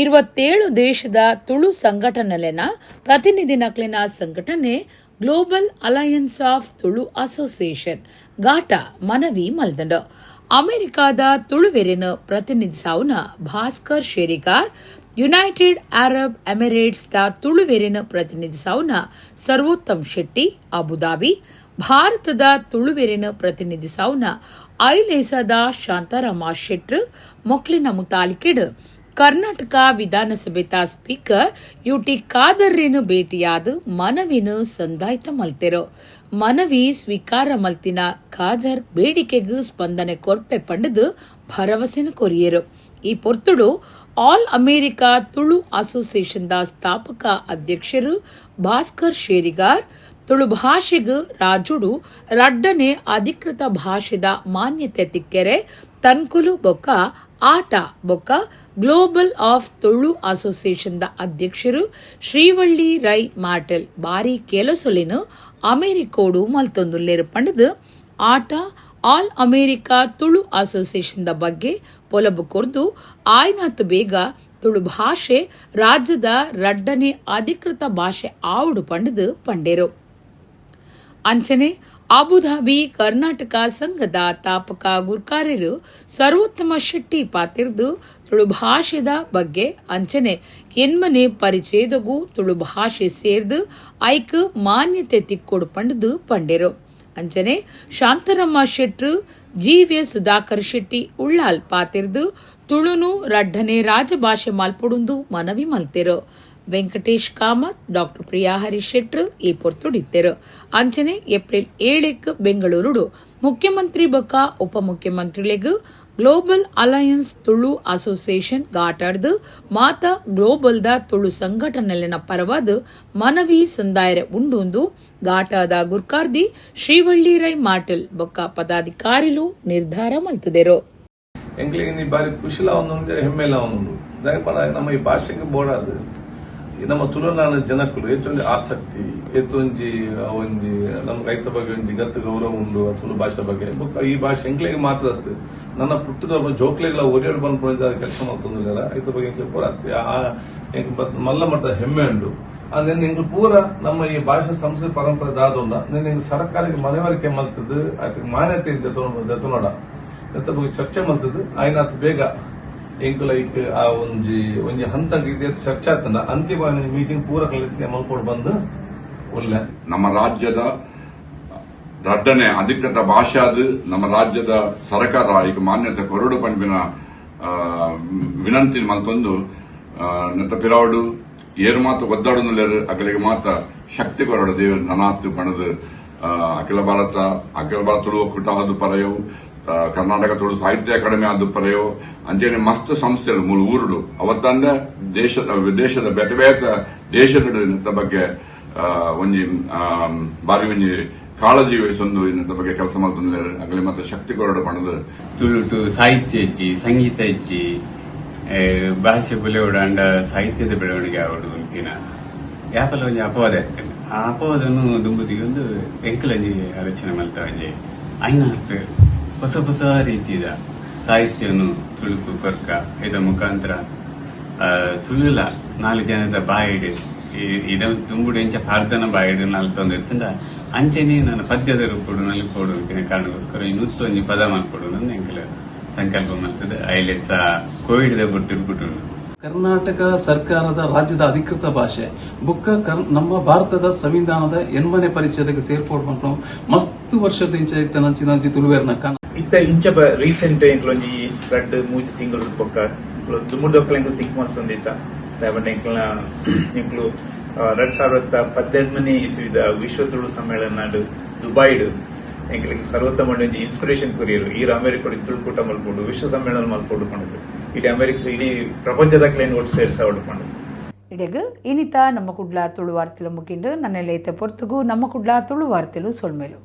27 ದೇಶದ ತುಳು ಸಂಘಟನೆಲೆನ ಪ್ರತಿನಿಧಿ ನಕ್ಲೆನ ಸಂಘಟನೆ global alliance of Tulu association GATA ಮನವಿ ಮಲ್ದಂಡು. ಅಮೆರಿಕಾದ ತುಳುವೆರೆನು ಪ್ರತಿನಿಧಿಸಾವುನ Bhaskar Sherigar, United Arab Emirates the ತುಳುವೆರೆನು ಪ್ರತಿನಿಧಿಸಾವುನ ಸರ್ವೋತ್ತಮ್ ಶೆಟ್ಟಿ ಅಬುದಾಬಿ, ಭಾರತದ ತುಳುವೆರೆನು ಪ್ರತಿನಿಧಿಸಾವುನ ಐಲೇಸದ ಶಾಂತಾರಾಮ ಶೆಟ್ರು ಮೊಕ್ಲಿನ ಮುತಾಲಿಕೆಡು ಕರ್ನಾಟಕ ವಿಧಾನಸಭೆತ ಸ್ಪೀಕರ್ ಯುಟಿ ಖಾದರ್ರೇನು ಭೇಟಿಯಾದ ಮನವಿನ ಸಂದಾಯ್ತ ಮಲ್ತೆರು. ಮನವಿ ಸ್ವೀಕಾರ ಮಲ್ತಿನ ಖಾದರ್ ಬೇಡಿಕೆಗೂ ಸ್ಪಂದನೆ ಕೊರ್ಪೆ ಪಂಡದು ಭರವಸೆನ ಕೊರಿಯರು. ಈ ಪೊರ್ತುಡು ಆಲ್ ಅಮೆರಿಕ ತುಳು ಅಸೋಸಿಯೇಷನ್ದ ಸ್ಥಾಪಕ ಅಧ್ಯಕ್ಷರು ಭಾಸ್ಕರ್ ಶೇರಿಗಾರ್ ತುಳು ಭಾಷೆಗ್ ರಾಜುಡು ರಡ್ಡನೆ ಅಧಿಕೃತ ಭಾಷೆದ ಮಾನ್ಯತೆ ತಿಕ್ಕೆರೆ ತನ್ಕುಲು ಬೊಕ್ಕ ಆಟ ಬೊಕ್ಕ ಗ್ಲೋಬಲ್ ಆಫ್ ತುಳು ಅಸೋಸಿಯೇಷನ್ದ ಅಧ್ಯಕ್ಷರು ಶ್ರೀವಳ್ಳಿ ರೈ ಮಾರ್ಟೆಲ್ ಬಾರಿ ಕೆಲಸೊಲಿನ ಅಮೆರಿಕೋಡು ಮಲ್ತೊಂದುಲ್ಲೇರು ಪಂಡದು ಆಟ ಆಲ್ ಅಮೆರಿಕ ತುಳು ಅಸೋಸಿಯೇಷನ್ದ ಬಗ್ಗೆ ಪೊಲಬು ಕೊರ್ದು ಆಯ್ನಾತ್ ಬೇಗ ತುಳು ಭಾಷೆ ರಾಜ್ಯದ ರಡ್ಡನೆ ಅಧಿಕೃತ ಭಾಷೆ ಆವುಡು ಪಂಡದು ಪಂಡೇರು. ಅಂಚನೆ ಅಬುಧಾಬಿ ಕರ್ನಾಟಕ ಸಂಘದ ತಾಪಕ ಗುರ್ಕಾರ್ಯರು ಸರ್ವೋತ್ತಮ ಶೆಟ್ಟಿ ಪಾತಿರ್ದು ತುಳು ಭಾಷೆದ ಬಗ್ಗೆ ಅಂಚನೆ ಎನ್ಮನೆ ಪರಿಚಯದಗೂ ತುಳು ಭಾಷೆ ಸೇರ್ದು ಐಕ್ ಮಾನ್ಯತೆ ತಿಕ್ಕೊಡು ಪಂಡದು ಪಂಡೇರು. ಅಂಚನೆ ಶಾಂತರಮ್ಮ ಶೆಟ್ರು ಜಿ.ವಿ. ಸುಧಾಕರ್ ಶೆಟ್ಟಿ ಉಳ್ಳಾಲ್ ಪಾತಿರ್ದು ತುಳುನು ರಡ್ಡನೆ ರಾಜಭಾಷೆ ಮಲ್ಪೊಡುಂದು ಮನವಿ ಮಲ್ತೆರು. ವೆಂಕಟೇಶ್ ಕಾಮತ್, ಡಾಕ್ಟರ್ ಪ್ರಿಯಾ ಹರೀಶ್ ಶೆಟ್ರು ಈ ಪೊರ್ತುಡಿತ್ತೆರು. ಅಂಚನೆ ಏಪ್ರಿಲ್ 7 ಬೆಂಗಳೂರುಡು ಮುಖ್ಯಮಂತ್ರಿ ಬೊಕ್ಕ ಉಪಮುಖ್ಯಮಂತ್ರಿಲೆಗ್ ಗ್ಲೋಬಲ್ ಅಲಯನ್ಸ್ ತುಳು ಅಸೋಸಿಯೇಷನ್ ಗಾಟಾಡ್ದು ಮಾತ ಗ್ಲೋಬಲ್ದ ತುಳು ಸಂಘಟನೆಲೆನ ಪರವಾದ ಮನವಿ ಸಂದಾಯರೆ ಉಂಡುಂದು ಘಾಟಾದ ಗುರ್ಕಾರ್ದಿ ಶ್ರೀವಳ್ಳಿ ರೈ ಮಾಟೆಲ್ ಬೊಕ್ಕ ಪದಾಧಿಕಾರಿಲು ನಿರ್ಧಾರ ಮಲ್ತುದೆರು. ಎಂಕ್ಲೆಗ್ ಬಾರಿ ಖುಷಿಲ ಒಂದುಂಡು, ಹೆಮ್ಮೆಲ ಒಂದುಂಡು. ನಮ್ಮ ಈ ಭಾಷೆಗೆ ಬೋಡಾದ್ ನಮ್ಮ ತುಳುನಾಡಿನ ಜನಕ್ಕಲು ಏತೊಂಜಿ ಆಸಕ್ತಿ, ಏತೊಂಜಿ ಒಂಜಿ ನಮ್ಮ ರೈತ ಬಗ್ಗೆ ಒಂಜಿ ಗತ್ತು ಗೌರವ ಉಂಡು ತುಳು ಭಾಷೆ ಬಗ್ಗೆ. ಬೊಕ್ಕ ಈ ಭಾಷೆ ಎಂಕ್ಲೆಗ್ ಮಾತ್ರ ನನ್ನ ಪುಟ್ಟದ ಜೋಕ್ಲೆಗ್ಲ ಒರಿಯಡ್ ಬಂದ್ಕೊಂಡು ಕೆಲಸ ಮಲ್ತೊಂದುಲ್ಲೆರ ಐತ ಬಗ್ಗೆ ಎಂಕ್ಲೆ ಪೂರ ಮಲ್ಲ ಮಟ್ಟದ ಹೆಮ್ಮೆ ಉಂಡು. ಅಂದ್ರೆ ಎಂಕ್ಲು ಪೂರ ನಮ್ಮ ಈ ಭಾಷೆ ಸಂಸ್ಕೃತಿ ಪರಂಪರೆ ದಾದುಂಡ ನಿನ್ನ ಸರ್ಕಾರಕ್ಕೆ ಮನವರಿಕೆ ಮಲ್ತದ್ದು ಅದಕ್ಕೆ ಮಾನ್ಯತೆ ದೆತೊನೋಡ ಐತ ಬಗ್ಗೆ ಚರ್ಚೆ ಮಲ್ತದ್ದು ಆಯ್ನಾತ್ ಬೇಗ ಎಂಕುಲ ಐಕ್ ಆ ಒಂಜಿ ಒಂಜಿ ಹಂತ ಚರ್ಚೆ ಆತನ ಅಂತಿಮ ಮೀಟಿಂಗ್ ಪೂರ ಕಲಿತೆ ಮಲ್ಪೋಡು ಬಂದು ಒಳ್ಳೆ. ನಮ್ಮ ರಾಜ್ಯದ ರಡ್ಡನೆ ಅಧಿಕೃತ ಭಾಷೆ ಅದು ನಮ್ಮ ರಾಜ್ಯದ ಸರ್ಕಾರ ಈಗ ಮಾನ್ಯತೆ ಕೊರಡು ಪನ್ಪಿನ ವಿನಂತಿ ಮಲ್ತೊಂದು ನೆತ್ತ ಪಿರಾವಡು ಏರು ಮಾತು ಒದ್ದಾಡುನುಲ್ಲೆರು ಅಕಲಿಗೆ ಮಾತ ಶಕ್ತಿ ಕೊರಡು ದೇವರು ನನಾತ್ ಪಣದು ಅಖಿಲ ಭಾರತ ತುಳು ಒಕ್ಕೂಟ ಆದು ಪರಯವು, ಕರ್ನಾಟಕ ತುಳು ಸಾಹಿತ್ಯ ಅಕಾಡೆಮಿ ಆದು ಪರಯೋ, ಅಂಚೆನೆ ಮಸ್ತ್ ಸಂಸ್ಥೆಗಳು ಮೂಲ ಊರುಡು ಅವತ್ತಂದ ದೇಶದ ಬೇತೆ ಬೇತೆ ದೇಶದ ಬಗ್ಗೆ ಒಂಜಿ ಬಾರಿ ಒಂಜಿ ಕಾಳಜಿ ವಹಿಸೊಂದು ಇನ್ನಂತ ಬಗ್ಗೆ ಕೆಲಸ ಮಲ್ತೊಂದುಲ್ಲೆರ್ ಅಗಲಿ ಮತ್ತೆ ಶಕ್ತಿ ಕೊರಡು ಪಣದು. ತುಳುಟು ಸಾಹಿತ್ಯ ಇಜ್ಜಿ, ಸಂಗೀತ ಇಜ್ಜಿ, ಭಾಷೆ ಬುಲೆವಡು ಅಂಡ ಸಾಹಿತ್ಯದ ಬೆಳವಣಿಗೆ ಆವಡು ಉಂಟಿನ ಯಾಪಲ ಒಂಜಿ ಅಪವಾದ ಇರ್ತೇನೆ. ಆ ಅಪವಾದನು ದುಂಬುದಿಗೆ ಒಂದು ಎಂಕಲಂಜಿ ಆಲೋಚನೆ ಮಲ್ತ ಒಂಜಿ ಐನಾತ್ ಹೊಸ ಹೊಸ ರೀತಿಯ ಸಾಹಿತ್ಯವನ್ನು ತುಳುಕು ಕೊರ್ಕ ಇದ ಮುಖಾಂತರ ತುಳುಲ ನಾಲ್ಕು ಜನದ ಬಾಯಿಡು ಇದ ದುಂಬುಡು ಎಂಚ ಪಾರ್ದನ ಬಾಯಿಡು ನಾಲ್ಕು ತೊಂದರೆ ಇತ್ತಂಡ ಅಂಚೆನೆ ನಾನು ಪದ್ಯದ ರೂಪುಡು ನಲ್ಪೋಡು ಅಂಪಿನ ಕಾರಣಕ್ಕೋಸ್ಕರ ಈ ನೂತ್ತೊಂಜಿ ಪದ ಮಲ್ಪೊಡು ನನ್ನ ಎಂಕಲ ಸಂಕಲ್ಪ ಮಲ್ತದೆ. ಐಲೆಸ ಕೋವಿಡ್ ದ ಪೊರ್ತುಡು ಕರ್ನಾಟಕ ಸರ್ಕಾರದ ರಾಜ್ಯದ ಅಧಿಕೃತ ಭಾಷೆ ಬುಕ್ಕ ನಮ್ಮ ಭಾರತದ ಸಂವಿಧಾನದ 80ನೇ ಪರಿಚ್ಛೇದಕ್ಕೆ ಸೇರ್ಪೋಡ್ ಪನ್ಪುನ ಮಸ್ತ್ ವರ್ಷದ ಇಂಚ ಇತ್ತ ನಂಚಿನ ತುಳುವೆರ್ನ ಕನ. ಇತ್ತ ಇಂಚ ರೀಸೆಂಟ್ ಎಂಕ್ಲೊಂಜಿ ರಡ್ಡ್ ಮೂಜಿ ತಿಂಗಳು ಬೊಕ್ಕ ದುಮುರ್ದೊಕ್ಕಲ ಎಂಕ್ಲು ತಿಂಕ್ ಮಲ್ತೊಂದಿತ್ತ. ಎಂಕ್ಲನ ಎಂಕ್ಲು 2012ನೇ ಇಸ್ವಿದ ವಿಶ್ವ ತುಳು ಸಮ್ಮೇಳನ ದುಬೈಡ್ ಎಂಕ್ಲೆಗ್ ಸರ್ವೋತ್ತಮ ಒಂಜಿ ಇನ್ಸ್ಪಿರೇಷನ್ ಕೊರಿಯೆರ್. ಈರ್ ಅಮೆರಿಕಡ್ ತುಳುಕೂಟ ಮಲ್ಪೊಡು, ವಿಶ್ವ ಸಮ್ಮೇಳನ ಮಲ್ಪೊಡು ಪಂಡುದು, ಇಡೀ ಅಮೆರಿಕ, ಇಡೀ ಪ್ರಪಂಚದಕ್ಲೆನ್ ಒಟ್ಟು ಸೇರ್ಸಾವೊಡು ಪಂಡುದು. ಇಡೆಗ್ ಇನಿತ ನಮ್ಮ ಕುಡ್ಲ ತುಳು ವಾರ್ತೆಲು ಮುಗಿಂಡು. ನನ್ನೆಲ್ಲ ಪೊರ್ತುಗು ನಮ್ಮ ಕುಡ್ಲ ತುಳು ವಾರ್ತೆಲು. ಸೊಲ್ಮೆಲು.